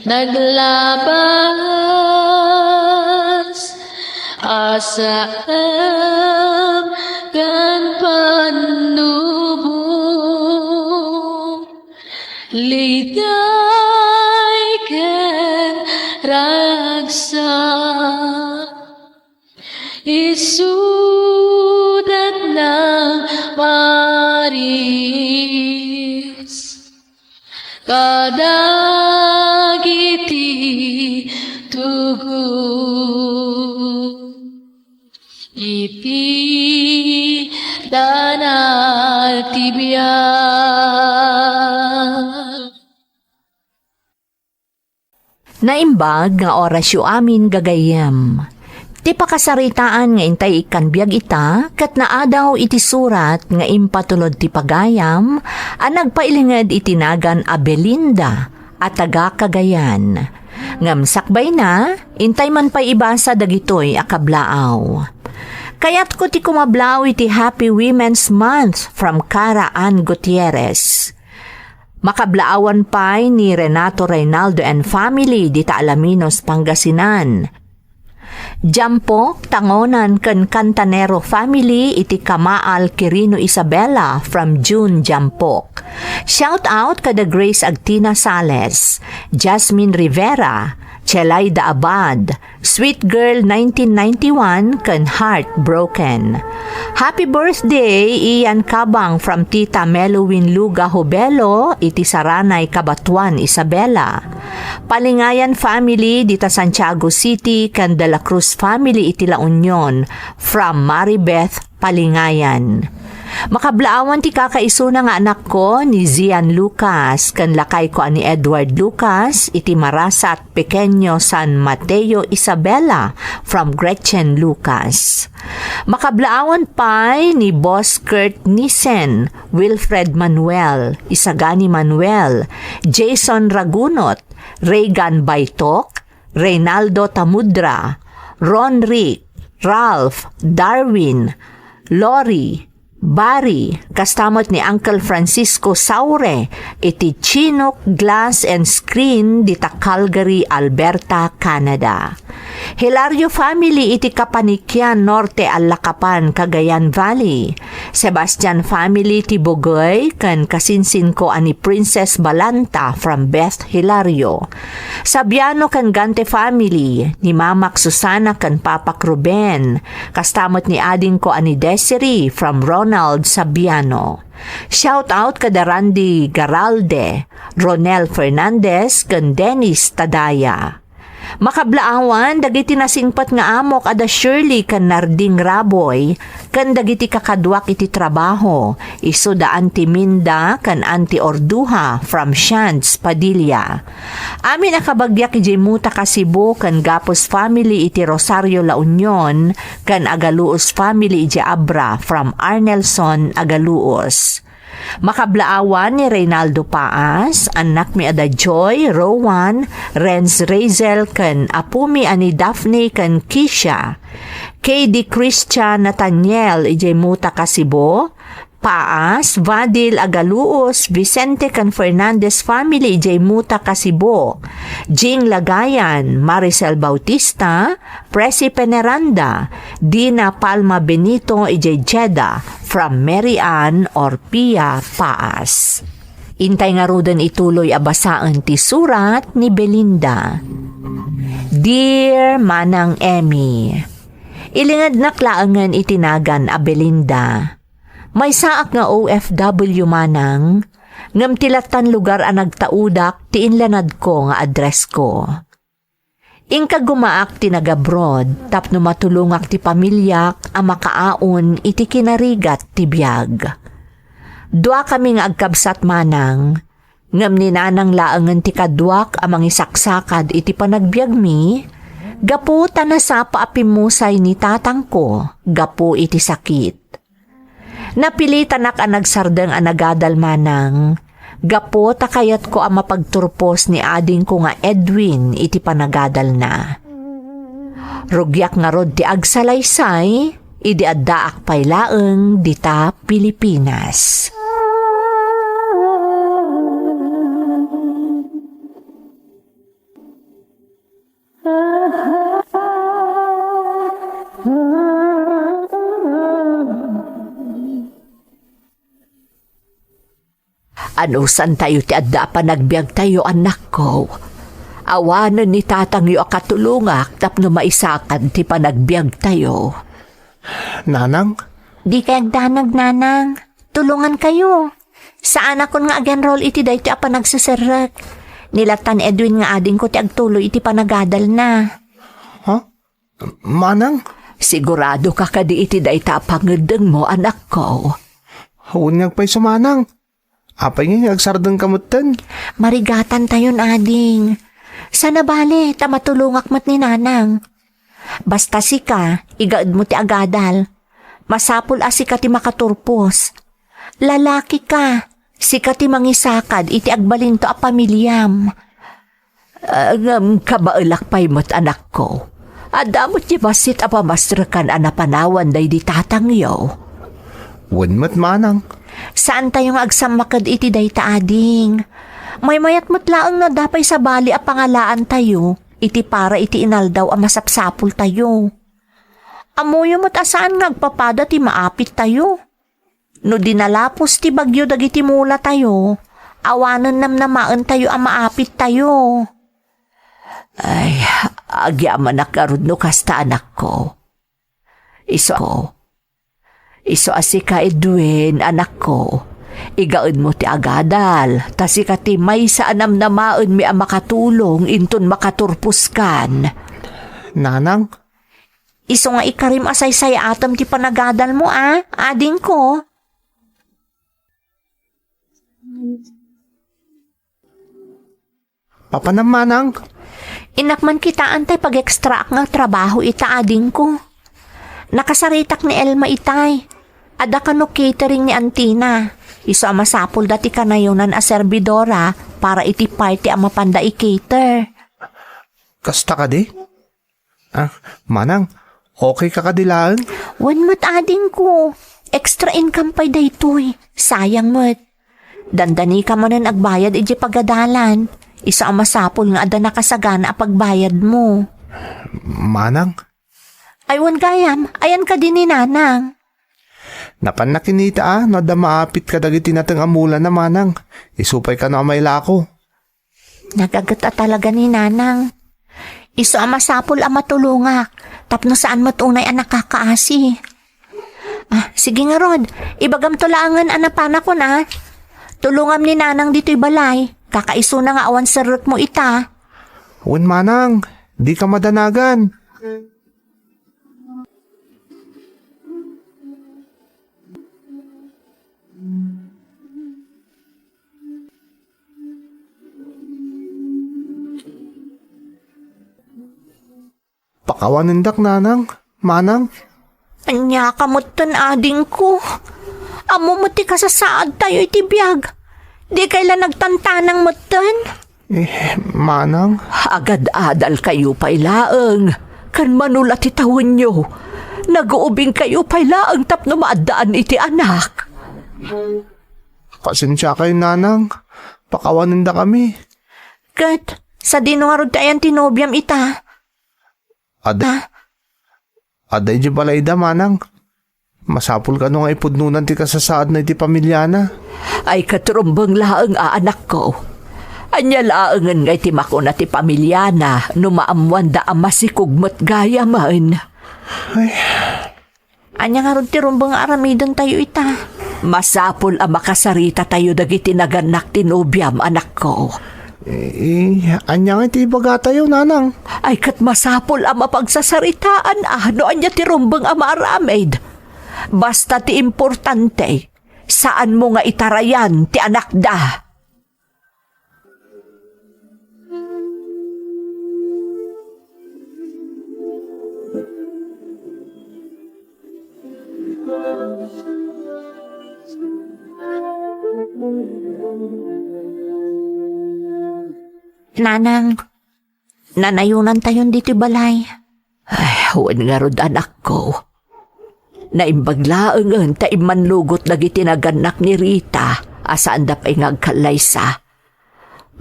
naglabas a saem ken pannubo, liday ken ragsak. Isudat nang maris kadagiti tugot iti danag ti biag. Naimbag nga orasyo amin, gagayyem. Ti pakasaritaan nga intay ikkan biag ita ket naadaw iti surat nga impatulod ti pagayam a nagpailinged iti nagan a Belinda a taga Cagayan. Ngem sakbayna, intay man pay ibasa dagitoy a kablaaw. Kayatko ti kumablaaw iti Happy Women's Month from Cara Ann Gutierrez. Makablaawan pay ni Renato Reynaldo and family dita Alaminos, Pangasinan. Jampok, Tangonan ken Cantanero family iti Kamaal, Quirino, Isabela from June Jampok. Shout out kada Grace Agtina Sales, Jasmine Rivera, Chelaida Abad, Sweet Girl nineteen ninety-one ken Heartbroken. Happy birthday, Ian Kabang from Tita Melowin Luga Hubelo iti Saranay, Cabatuan, Isabela. Palingayan family dita Santiago City ken De La Cruz family iti La Union from Maribeth, Palingayan. Makablaawan ti kakaisuna nga anakko ni Zian Lucas ken lakayko a ni Edward Lucas iti Marasat, Pequeño San Mateo, Isabela from Gretchen Lucas. Makablaawan pay ni Boss Kurt Nissen, Wilfred Manuel, Isagani Manuel, Jason Ragunot, Reagan Baitok, Reynaldo Tamudra, Ron Rick, Ralph, Darwin, Lori, Barry, kasta met ni Uncle Francisco Saure iti Chinook Glass and Screen dita Calgary, Alberta, Canada. Hilario family iti Kapanikian Norte, Allacapan, Cagayan Valley. Sebastian family ti Bugey ken kasinsinko a ni Princess Balanta from Beth Hilario. Sabiano ken Gante family, ni Mamak Susana ken Papak Ruben, kasta met ni adingko a ni Desiree from Ronald Sabiano. Shout out kada Randy Garalde, Ronel Fernandez, ken Dennis Tadaya. Makablaawan dagiti nasingpet nga amok a da Shirley ken Narding Raboy, ken dagiti kakaduak iti trabaho, isu da Auntie Minda ken Auntie Orduha from Shands, Padilla. Amin a kabagiak idiay Mutaka, Cebu, ken Gapus family iti Rosario, La Union, ken Agaluos family idiay Abra from Arnelson Agaluos. Makablaawan ni Reynaldo Paas, annakmi a da Joy, Rowan, Renz, Razel, ken apumi a ni Daphne ken Kisha. K D Christian Nathaniel idiay Mutaka, Cebu, Paas, Vadil, Agaluos, Vicente ken Fernandez family idiay Mutaka, Cebu. Jing Lagayan, Maricel Bautista, Presi Peneranda, Dina Palma Benito idiay Jeddah from Mary Ann Orpia Paas. Intay ngaruden ituloy a basaen ti surat ni Belinda. Dear Manang Emmy, ilingednak laengen iti nagan a Belinda. Maysaak nga O F W manang, ngem ti lattan lugar a nagtaudak ti inlanadko nga addressko. Inka gumaak ti nag-abroad tapno matulongak ti pamiliak a makaaon iti kinarigat ti biag. Duakami nga agkabsat manang, ngem ni nanang laengen ti kaduak a mangisaksakad iti panagbiagmi, gapu ta nasapa a pimmusay ni tatangko gapu iti sakit. Napilitanak a nagsardeng a nagadal manang, gapu ta kayatko a mapagturpos ni adingko nga Edwin iti panagadalna. Rugiak ngarud ti agsalaysay idi addaak pay laeng dita Pilipinas. Anusantayo ti adda a panagbiagtayo, anakko. Awanen ni tatangyo a katulongak tapno maisakad ti panagbiagtayo. Nanang? Dikay agdanag, nanang. Tulongankayo. Saanakon nga ag-enroll iti daytoy a panagseserrek. Ni latta ni Edwin nga adingko ti agtuloy iti panagadalna. Ha? Manang? Sigurado ka kadi iti dayta a pangeddengmo, anakko? Wen nga agpayso, manang. Apay nga agsardengka metten? Marigatantayon, ading. Sana bale, ta matulongak met ni nanang. Basta sika, igaedmo ti agadal. Masapul a sika ti makaturpos. Lalaki ka, sika ti mangisakad iti agbalinto a pamiliam. Ah, ngem kabaelak pay met, anakko. Adda met ti bassit a pamasrekan a napanawan daydi tatangyo. Wen met, manang. Saantayo nga agsammaked iti dayta, ading. Maymayat met laeng no adda pay sabali a pangalaantayo iti para iti inaldaw a masapsapultayo. Ammoyo met a saan nga agpapada ti maapittayo. No dinalapos ti bagyo dagiti mulatayo, awanen namnamaentayo a maapittayo. Ay, agyamanak ngarud no kasta, anakko. Isu, isu a sika, Edwin, anakko. Igaedmo ti agadal, ta sika ti maysa a namnamaenmi a makatulong inton makaturposkan. Nanang? Isu nga ikarim a saysayaatem ti panagadalmo, a, adingko. Papanam, manang? Innak man kitaan tay pag-extraak nga trabaho ita, adingko. Nakasaritak ni Elma itay. Adda kano catering ni antina. Isu a masapulda ti kanayonan a serbidora para iti party a mapanda i-cater. Kasta kadi? Ah, manang, okay ka kadi laeng? Wen met, adingko. Extra income pay daytoy. Sayang met. Dandani ka manen agbayad iti pagadalan. Isu a masapul nga adda nakasagana a pagbayadmo. Manang? Ay, wen gayam, ayan kadi ni nanang? Napanna kinita a, no adda maapit kadagiti nateng a mulana, manang. Isu pay kano a mailako. Nagaget a talaga ni nanang. Isu a masapul a matulongak, tapno saan met unay a nakakaasi. Ah, sige ngarud, ibagamto laengen a napanakon, a. Tulongam ni nanang ditoy balay, kakaisuna nga awan serrekmo ita. Wen manang, dika madanagan. Pakawanendak, nanang, manang. Ania ka metten, adingko? Ammo met ti kasasaadtayo iti biag. Dikay la nagtantanang metten? Eh, manang? Agad-adalkayo pay laeng, ken mano la ti tawenyo. Naguubingkayo pay laeng tapno maaddaan iti anak. Pasensiakayo, nanang. Pakawanendakami. Ket, sadino ngarud ti ayan ti nobiam ita? Adda, adda idiay balayda, manang. Masapul kano nga ipudnonan ti kasasaadna iti pamiliana. Ay, ket rumbeng laeng a, anakko. Ania laengen nga iti makuna ti pamiliana no maammoanda a masikog met gayamen? Ay. Ania ngarud ti rumbeng nga aramidentayo ita? Masapul a makasaritatayo dagiti nagannak ti nobiam, anakko. Eh, ania nga iti ibagatayo, nanang? Ay, ket masapul a mapagsasaritaan a no ania ti rumbeng a maaramid. Basta ti importante, saanmo nga itarayan ti anakda. Nanang, nanayonantayon ditoy balay. Ay, Wen ngarud, anakko. Naimbag laengen ta immannugot dagiti nagannak ni Rita a saanda pay nga agkallaysa.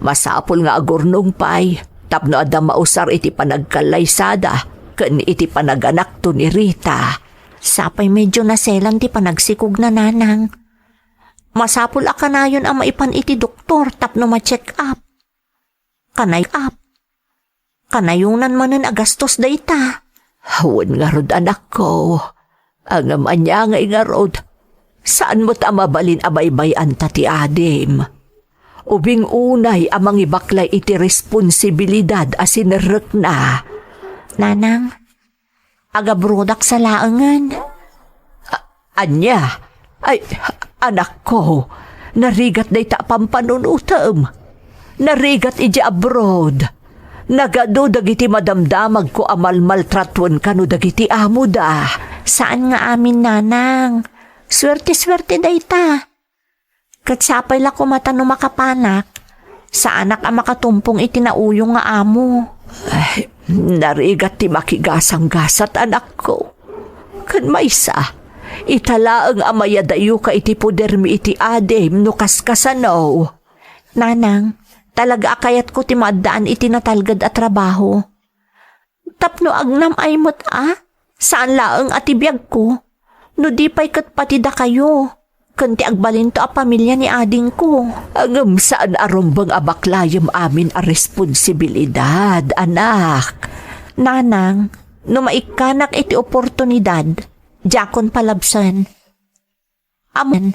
Masapul nga agurnong pay tapno adda mausar iti panagkallaysada ken iti panaganakto ni Rita. Sapay medyo naselan ti panagsikogna, nanang. Masapul a kanayon a maipan iti doktor tapno ma-check up. Kanay-, up. Kanayonan manen a gastos dayta. Wen ngarud, anakko. Ngem ania ngay ngarud? Saan met a mabalin a baybay-anta ti adim? Ubing unay a mangibaklay iti responsibilidad a sinerrekna. Nanang, agabrodak sa laengen. A-, ania? Ay, anakko, narigat dayta a pampanunotem. Narigat idiay abroad. Nagadu dagiti madamdamagko a malmaltratuen kano dagiti amoda. Saan nga amin, nanang. Suerte-suerte dayta. Ket sapay la koma ta no makapanak, saanak a makatumpong iti nauyong nga amo. Ay, narigat ti makigasanggasat, anakko. Ken maysa, ita laeng a mayadayoka iti podermi iti adim no kaskasano. Nanang, talaga a kayatko ti maaddaan iti natalged a trabaho. Tapno agnam-ay met a, saan laeng a ti biagko, no di pay ket pati dakayo, ken ti agbalinto a pamilia ni adingko. Ngem saan a rumbeng a baklayem amin a responsibilidad, anak. Nanang, no maikkanak iti oportunidad, diakon palabsen. Amen.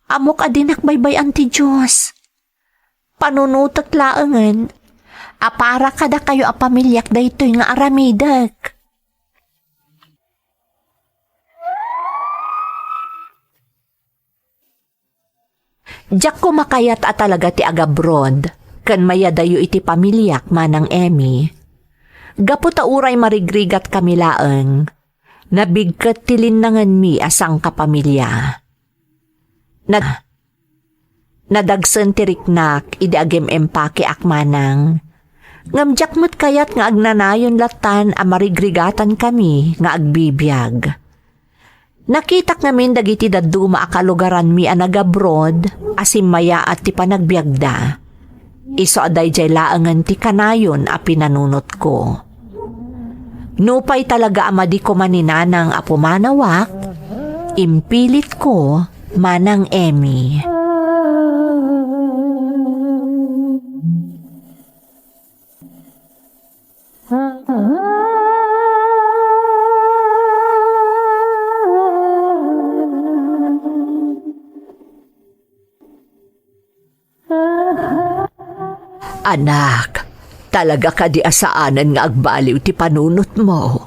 Ammok a dinak baybay-an ti Dios. Panunotek laengen a para kadakayo a pamiliak daytoy nga aramidek. Diak koma kayat a talaga ti agabroad ken mayadayo iti pamiliak, Manang Emmy. Gapu ta uray marigrigatkami laeng, nabigket ti linnangenmi a sangkapamilia. Na-, nadagsen ti riknak idi agim-impakeak, Manang. Ngem diak met kayat nga agnanayon lattan a marigrigatankami nga agbibiag. Nakitak ngamin dagiti dadduma a kalugaranmi a nagabroad a simmayaat ti panagbiagda. Isu a daydiay laengen ti kanayon a pinanunotko. Nupay talaga a madi koma ni Nanang a pumanawak, impilitko, Manang Emmy. Anak, talaga kadi a saanen nga agbaliw ti panunotmo?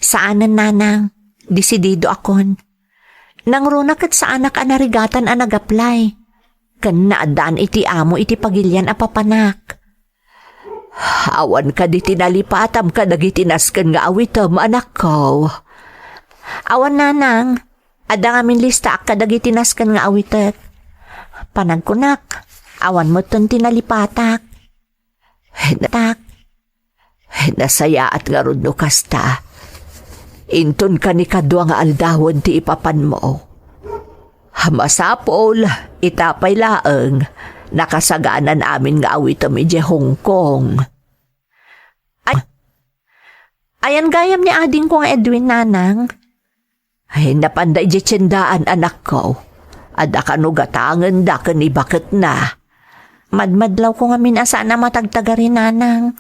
Saanen, Nanang. Desidido akon. Nangruna ket saanak a narigatan a nag-apply. Ken naaddaan iti amo iti pagilian a papanak. Awan kadi ti nalipatam kadagiti nasken nga awitem, anakko? Awan, Nanang. Adda ngamin listaak kadagiti nasken nga awitek. Panagkunak, awan metten ti nalipatak. Natak. Nasayaat ngarud no kasta. Inton kanikadua nga aldawen ti ipapanmo. Masapul, ita pay laeng, nakasagaanan amin nga awitem idiay Hong Kong. Ay, ayan gayam ni adingko nga Edwin, Nanang? Ay, napanda idiay tiendaan, anakko. Adda kano gatangenda ken ibaketna. Madmadlawko ngamin a saan a matagtagari, Nanang.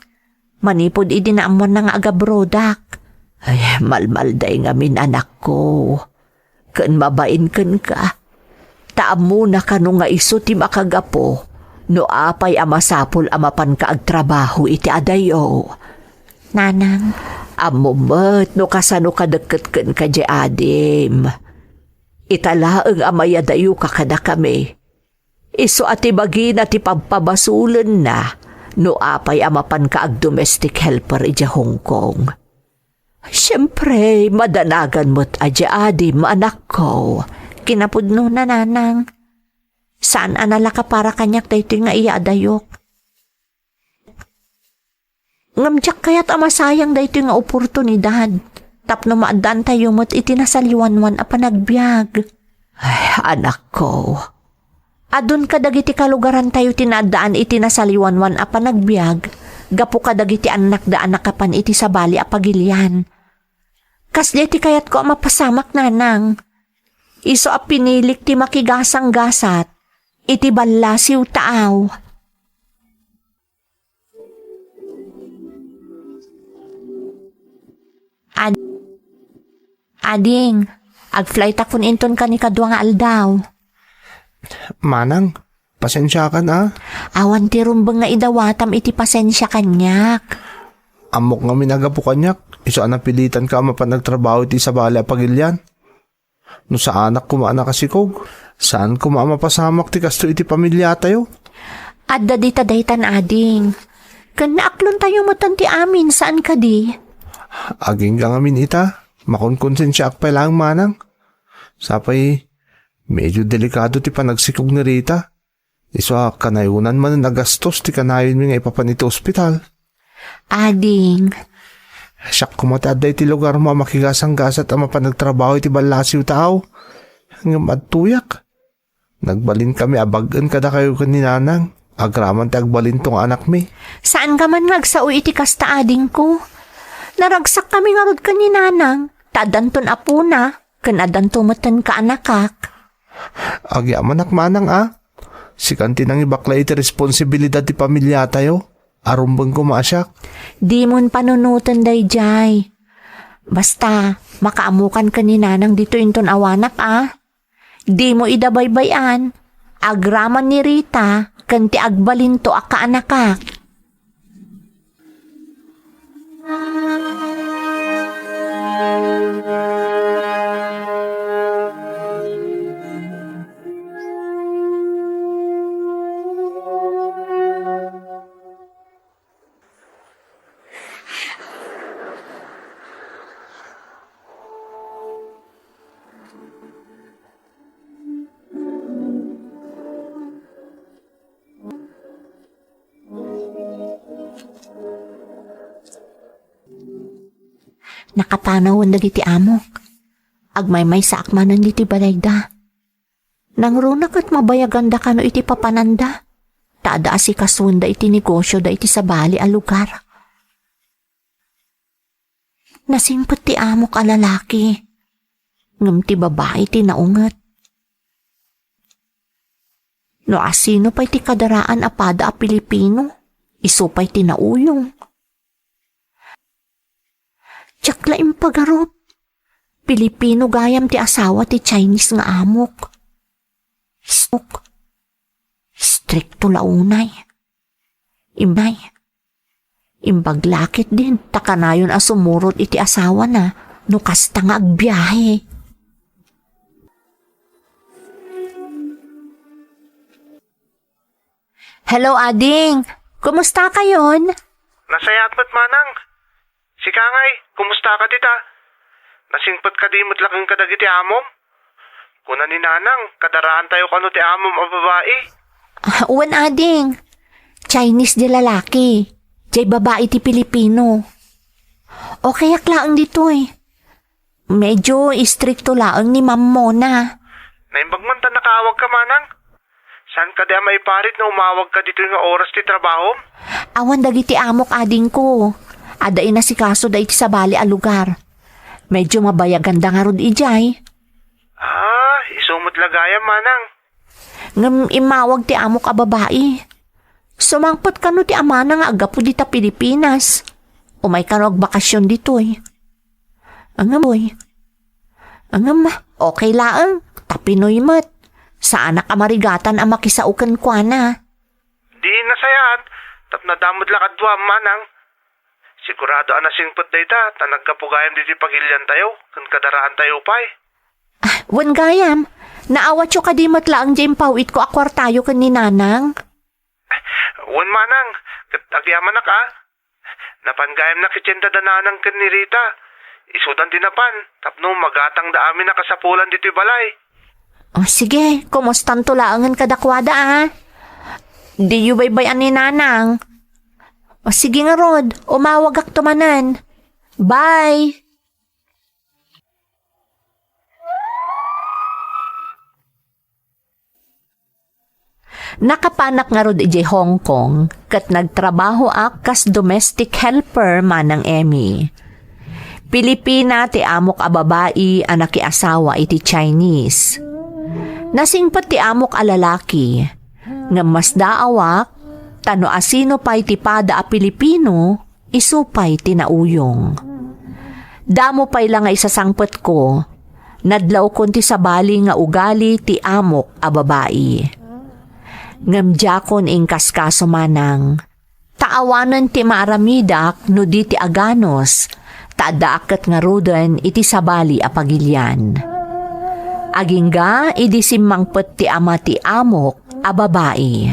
Manipud idi naammoanna nga agabrodak. Ay, malmalday ngamin, anakko. Ken mabain kenka. Ta ammona kano nga isu ti makagapu no apay a masapul a mapanka agtrabaho iti adayo. Nanang. Ammom met no kasano kadekket kenka diay adim. Ita laeng a mayadayoka kadakami. Isu a ti bagina ti pabpabasulenna no apay a mapanka agdomestic helper idiay Hong Kong. Siempre, madanagan met a diay adim, anakko. Kinapudnona, Nanang. Saan a nalaka para kaniak daytoy nga iyaadayok. Ngem diak kayat a masayang daytoy nga oportunidad tapno maaddaantayo met iti nasaliwanwan a panagbiag. Ay, anakko. Adun kadagiti kalugarantayo ti naaddaan iti nasaliwanwan a panagbiag gapu kadagiti annakda a nakapan iti sabali a pagilian. Kasdiay ti kayatko a mapasamak, nanang. Isu a pinilik ti makigasanggasat iti ballasiw taaw. Ad-, ading, agflightakon inton kanikadua nga aldaw. Manang, pasensiakan a. Awan ti rumbeng nga idawatam iti pasensia kaniak. Ammok ngamin a gapu kaniak, isu a napilitanka a mapan agtrabaho iti sabali a pagilian. No saanak koma a nakasikog, saan koma a mapasamak ti kasto iti pamiliatayo. Adda dita daytan, ading. Ken naaklontayo metten ti amin, saan kadi? Agingga ngamin ita, makonkonsensiaak pay laeng manang. Sapay, medyo delikado ti panagsikog ni Rita. Isu a kanayonan manen a gastos ti kanayonmi nga ipapan iti ospital. Ading. Siak koma ti adda iti lugarmo a makigasanggasat a mapan agtrabaho iti ballasiw taaw. Ngem adtoyak. Nagbalinkami a bag-en kadakayo ken ni Nanang. Agraman ti agbalinto nga anakmi. Saanka man nga agsao iti kasta, adingko. Naragsakkami ngarud ken ni Nanang, ta addanton apona, ken addanto metten kaanakak. Agyamanak manang a. Sikan ti nangibaklay iti responsibilidad ti pamiliatayo. Arumbeng koma a siak. Dimon panunoten daydiay. Basta, makaamokan ken ni Nanang ditoy inton awanak a. Dimo ida baybay-an. Agraman ni Rita ken ti agbalinto a kaanakak. Nakapanawen dagiti amok. Agmaymaysaak manen ditoy balayda. Nangruna ket mabayaganda kano iti papananda, ta adda asikasuenda iti negosio da iti sabali a lugar. Nasingpet ti amok a lalaki, ngem ti babai ti naunget. No asino pay ti kadaraan a pada a Pilipino, isu pay ti nauyong. Diak la impagarup. Pilipino gayam ti asawa ti Chinese nga amok. Suk. Strikto la unay. Imbay. Imbag la ketdin, ta kanayon a sumurot iti asawana no kasta nga agbiahe. Hello, ading. Kumusta kayon? Nasayaat met, manang. Sika ngay, kumusta ka dita? Nasingpet ka di met laeng kadagiti amom? Kuna ni nanang, kadaraantayo kano ti amom a babai. Ah, wen, ading. Chinese di lalaki. Jay babai ti Pilipino. Okay ak laeng ditoy. Medyo istrikto laeng ni Ma'am Mona. Naimbag man ta nakaawag ka, manang. Saan ka di a maiparit no umawag ka ditoy nga oras ti trabahom? Awan dagiti amok, adingko. Adda inasikaso da iti sabali a lugar. Medyo mabayaganda ngarud idiay. Ah, isu met la gayam, manang. Ngem immawag ti amok a babai. Sumangpet kano ti amana nga aggapu dita Pilipinas. Umay kano agbakasyon ditoy. Ngem, ngem, okay laeng, ta Pinoy met. Saanak a marigatan a makisao kenkuana. Di nasayaat, tapno adda met la kadua, manang. Sigurado a nasingpet dayta, ta naggapu gayam ditoy pagiliantayo, ken kadaraantayo pay. Ah, wen gayam, naawatyo kadi met laeng diay impaw-itko a kuartayo ken ni nanang? Wen, manang, ket agyamanak a. Napan gayam na ketdin da nanang ken ni Rita. Isudan ti napan, tapno magatangda amin a kasapulan ditoy balay. O, sige, kumustanto laengen kadakuada, a? Diyo baybay-an ni nanang. O sige ngarud, umawagakto manen. Bye! Nakapanak ngarud idiay Hong Kong ket nagtrabahoak kas domestic helper manang Emmy. Pilipina ti amok a babai a nakiasawa iti Chinese. Nasingpet ti amok a lalaki, ngem masdaawak, ta no asino pay ti pada a Pilipino, isu pay ti nauyong. Damo pay la nga isasangpetko, nadlawkon ti sabali nga ugali ti amok a babai. Ngem diakon inkaskaso manang, ta awanen ti maaramidak no di ti aganus, ta addaak ket ngaruden iti sabali a pagilian. Agingga idi simmangpet ti ama ti amok a babai.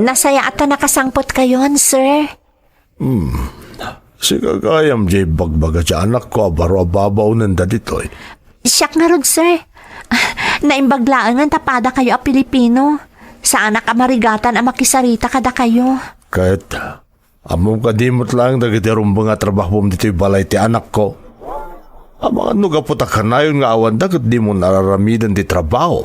Nasayaat a nakasangpetkayon, sir. Hmm. Sika gayam diay ibagbaga ti anakko a baro a babaonenda ditoy. Siak ngarud, sir. Naimbag laengen ta padakayo a Pilipino. Saanak a marigatan a makisarita kadakayo. Ket, ammom kadi met laeng dagiti rumbeng a trabahom ditoy balay ti anakko? Amangan no gapu ta kanayon nga awanda ket dimo nararamiden ti trabaho.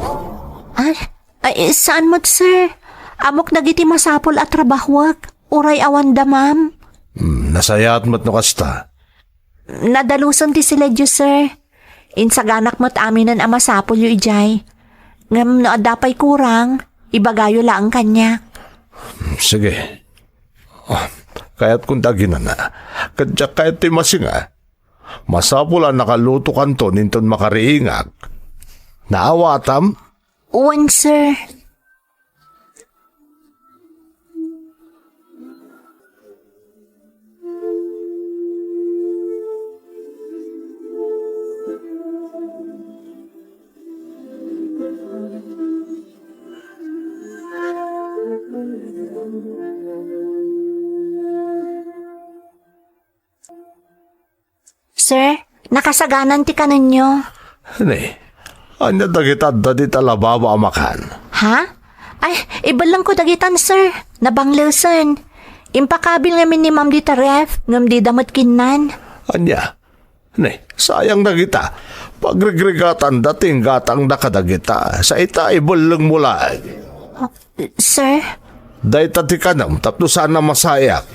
Ay, ay, saan met, sir. Ammok dagiti masapul a trabahoek. Uray awanda, ma'am. Hmm, nasayaat met no kasta. Nadaluson ti siledyo, sir. Insaganak met aminen a masapulyo idiay. Ngem no adda pay kurang, ibagayo laeng kaniak. Hmm, sige. Ah, kayatkon ti aginana. Ket diak kayat ti masinga. Masapul a nakalutokanton inton makariingak. Naawatam? Wen, sir. Sir, nakasaganan ti kanenyo. Ne, ania dagita adda dita lababo a makan? Ha? Ay, ibellengko dagitan, sir. Nabanglesen. Impakabil ngamin ni ma'am dita ref, ngem dida met kinnan. Ania? Ne, sayang dagita. Pagregregatanda ti inggatangda kadagita. Sa ita, ibellengmo laeng. Sir? Dayta ti kanem, tapno saan a masayak.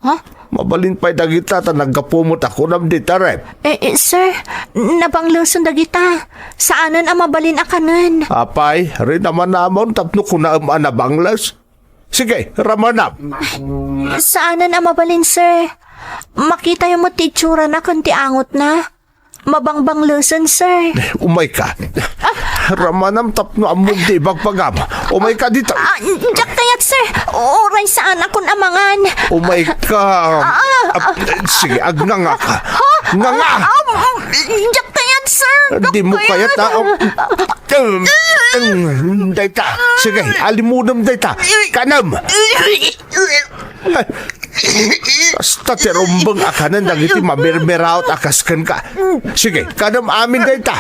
Ha? Mabalin pay dagita ta naggapu met a kunam dita ref. Eh, eh, sir, nabanglesen dagita. Saanen a mabalin a kanen. Apay, rinamanamon tapno kunaem a nabangles? Sige, ramanam. Saanen a mabalin, sir. Makitayo met ti itsurana ken ti angotna. Mabangbanglesen, sir. Umayka. Ramanam tapno ammom ti ibagbaga. Umayka dita. Ah, diak kayat, sir. Uray saan a kun amangan. Umayka. Ah, ah, ah. Ah, sige, agnganga ka. Ha? Nganga. Ah, ah, diak kayat, sir. Diak kayat, ah. Dayta. Sige, alimodem dayta. Kanem. Kasta ti rumbeng a kanen dagiti mamirmiraot a kas kenka. Sige, kanem amin dayta.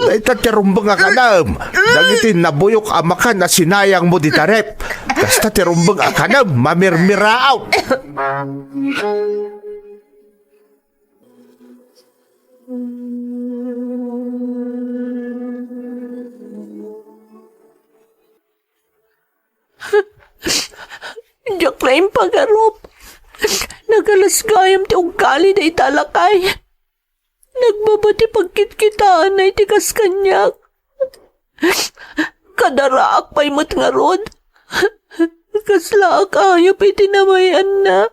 Dayta ti rumbeng a kanem dagiti nabuyok a makan a sinayangmo dita ref. Kasta ti rumbeng a kanem mamirmiraot. Diak la impagarup. Nagalas gayam ti uggali dayta a lakay. Nagbaba ti pagkitkitaanna iti kas kaniak. Kadaraak pay met ngarud. Kaslaak ayup iti namay-anna.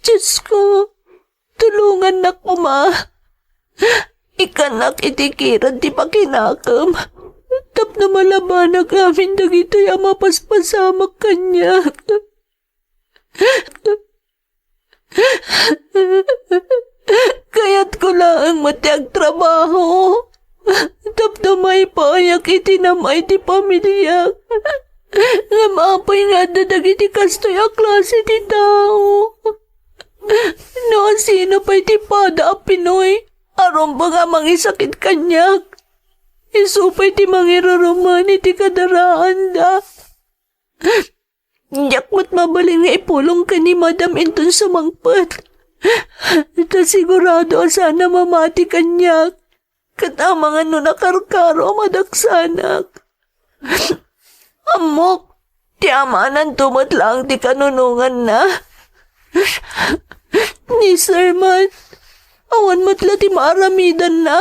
Diosko, tulongannak koma. Ikkanak iti kirad ti pakinakem tapno malabanak amin dagitoy a mapaspasamak kaniak. Kayatko laeng met ti agtrabaho tapno maipayak iti nam-ay ti pamiliak. Ngem apay nga adda dagiti kastoy a klase ti tao? No asino pay ti pada a Pinoy a rumbeng a mangisakit kaniak, isu pay ti mangirurumen iti kadaraanda. Diak met mabalin nga ipulong ken ni Madam inton sumangpet. Ta sigurado a saan a mamati kaniak, ket amangan no nakarkaro a madaksanak. Ammok, ti amananto met laeng ti kanunonganna. Ni Sir man, awan met la ti maaramidanna.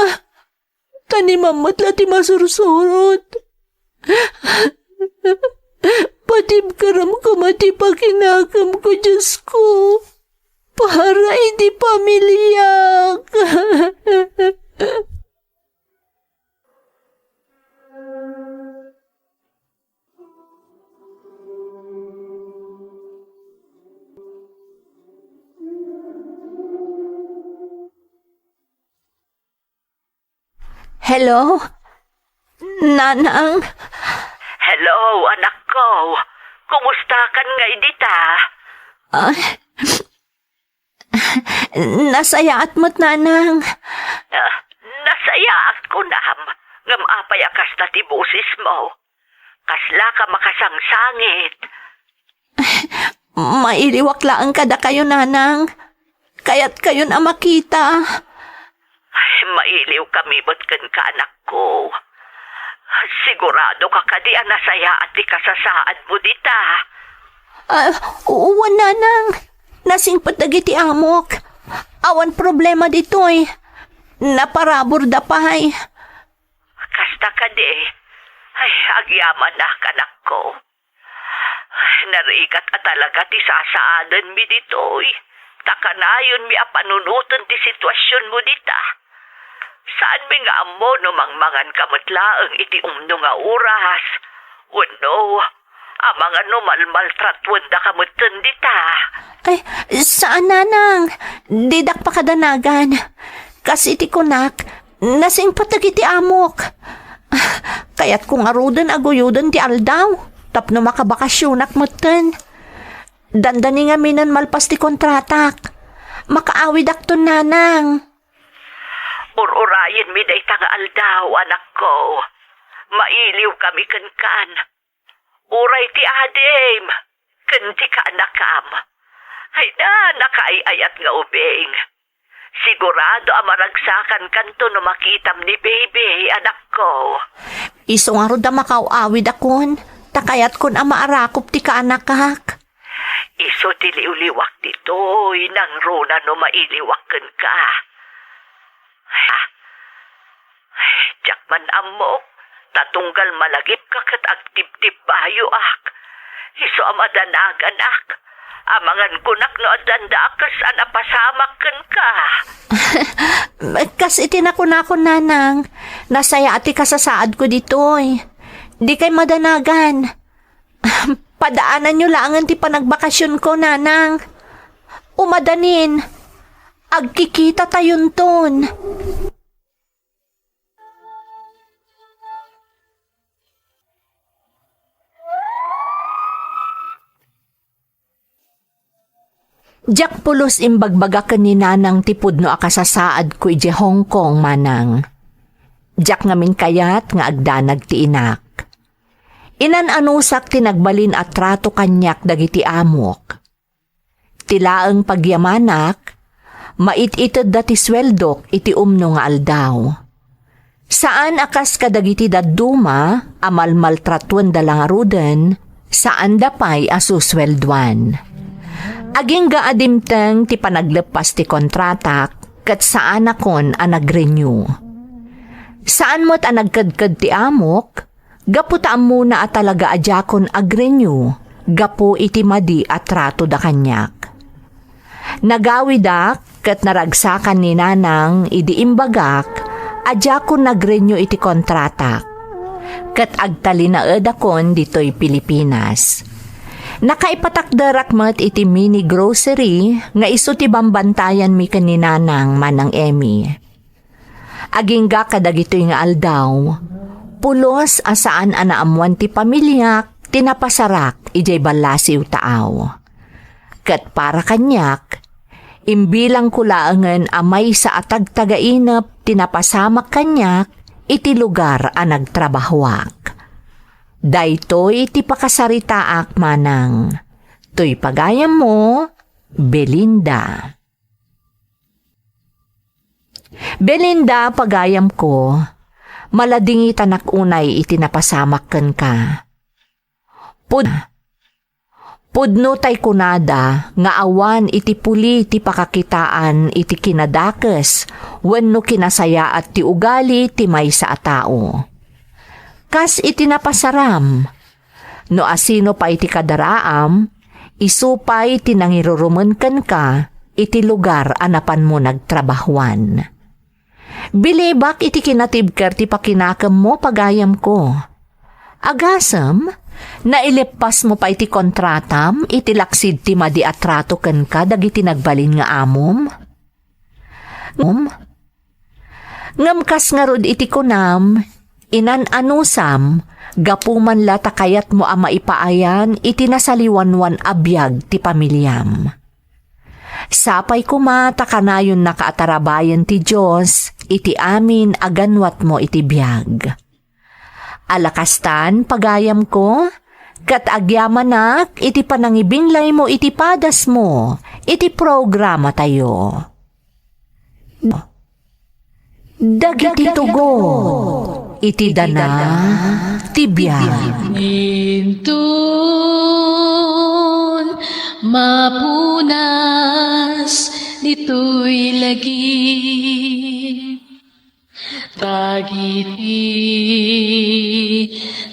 Ta ni Mama met la ti masursurot. Patibkerem koma ti pakinakemko, Diosko, para iti pamiliak. Hello? Nanang? Hello, anakko. Kumustakan ngay dita? Ah, nasayaat met, Nanang. Ah, nasayaat kunam. Ngem apay a kasta ti bosesmo? Kasla ka makasangsangit? Mailiwak laeng kadakayo, Nanang. Kayatkayon a makita. Ay, mailiw kami met kenka, anakko. Sigurado ka kadi a nasayaat ti kasasaadmo dita? Ah, wen, Nanang. Nasingpet dagiti amok. Awan problema ditoy. Naparaburda pay. Kasta kadi? Ay, agyamanak, anakko. Narigat a talaga ti sasaadenmi ditoy, ta kanayonmi a panunoten ti situasionmo dita. Saanmi nga ammo no mangmangan ka met laeng iti umno nga oras, wenno amangan no malmaltratuendaka metten dita. Ay, saan, Nanang. Didak pakadanagan. Kas iti kunak, nasingpet dagiti amok. Kayatko ngaruden a guyoden ti aldaw tapno makabakasionak metten. Dandani ngaminen malpas ti kontratak. Makaawidakton, Nanang. Ur-urayenmi dayta nga aldaw, anakko. Mailiw kami kenkan. Uray ti adim ken ti kaanakam. Ay na, nakaay-ayat nga ubing. Sigurado a maragsakankanto no makitam ni Baby, anakko. Isu ngarud a makaaw-awidakon, ta kayatkon a maarakop ti kaanakak. Isu ti liwliwak ditoy, nangruna no mailiwak kenka. Ah, diak man ammo, ta tunggal malagipka ket agtibtibbayoak. Isu a madanaganak, amangan kunak no addandaak a napasamak kenka. Kas iti nakunakon, Nanang, nasayaat ti kasasaadko ditoy. Dikay madanagan. Padaananyo laengen ti panagbakasionko, Nanang. Umadanin, agkikitatayonton. Diak pulos imbagbaga ken ni Nanang ti pudno a kasasaadko idiay Hong Kong, Manang. Diak ngamin kayat nga agdanag ti inak. Inan-anusak ti nagbalin a trato kaniak dagiti amok. Ti laeng pagyamanak, mait-itedda ti sueldok iti umno nga aldaw. Saan a kas kadagiti dadduma a malmaltratuenda la ngaruden, saanda pay a susueldoan. Agingga a dimteng ti panagleppas ti kontratak ket saanakon a nag-renew. Saan met a nagkedked ti amok, gapu ta ammona a talaga a diakon ag-renew gapu iti madi a tratoda kaniak. Nagawidak ket naragsakan ni Nanang idi imbagak a diakon nag-renew iti kontratak, ket agtalinaedakon ditoy Pilipinas. Nakaipatakderak met iti mini grocery nga isu ti bambantayanmi ken ni Nanang, Manang Emmy. Agingga kadagitoy nga aldaw, pulos a saan a naammoan ti pamiliak ti napasarak idiay ballasiw taaw. Ket para kaniak, imbilangko laengen a maysa a tagtagainep ti napasamak kaniak iti lugar a nagtrabahoak. Daytoy ti pakasaritaak manang. Toy pagayammo, Belinda. Belinda, pagayamko, maladingitanak unay iti napasamak kenka. Pud-, pudno tay kunada nga awan iti puli ti pakakitaan iti kinadakes wenno kinasayaat ti ugali ti maysa a tao. Kas iti napasaram, no asino pay ti kadaraam, isu pay ti nangirurumen kenka iti lugar a napanmo nagtrabahuan. Bilibak iti kinatibker ti pakinakemmo, pagayamko. Agasem, nailippasmo pay ti kontratam iti laksid ti madi a trato kenka dagiti nagbalin nga amom? Ngem, ngem kas ngarud iti kunam, inan-anusam, gapu man la ta kayatmo a maipaayan iti nasaliwanwan a biag ti pamiliam. Sapay koma ta kanayonnaka a tarabayen ti Dios iti amin a ganwatmo iti biag. Ala kastan, pagayamko, ket agyamanak iti panangibinglaymo iti padasmo iti programatayo. Dagiti tugot iti dana ti biag. Inton mapunas ditoy lagip, dagiti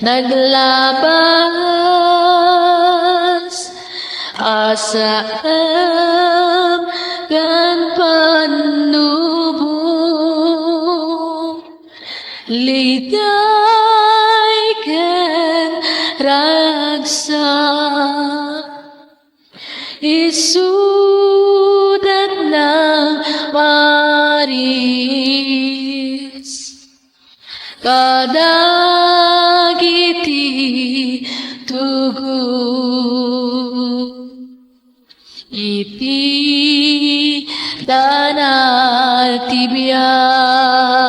naglabas a saem ken pannubo. Liday ken ragsak, isudat nang paris kadagiti tugot iti dana ti biag.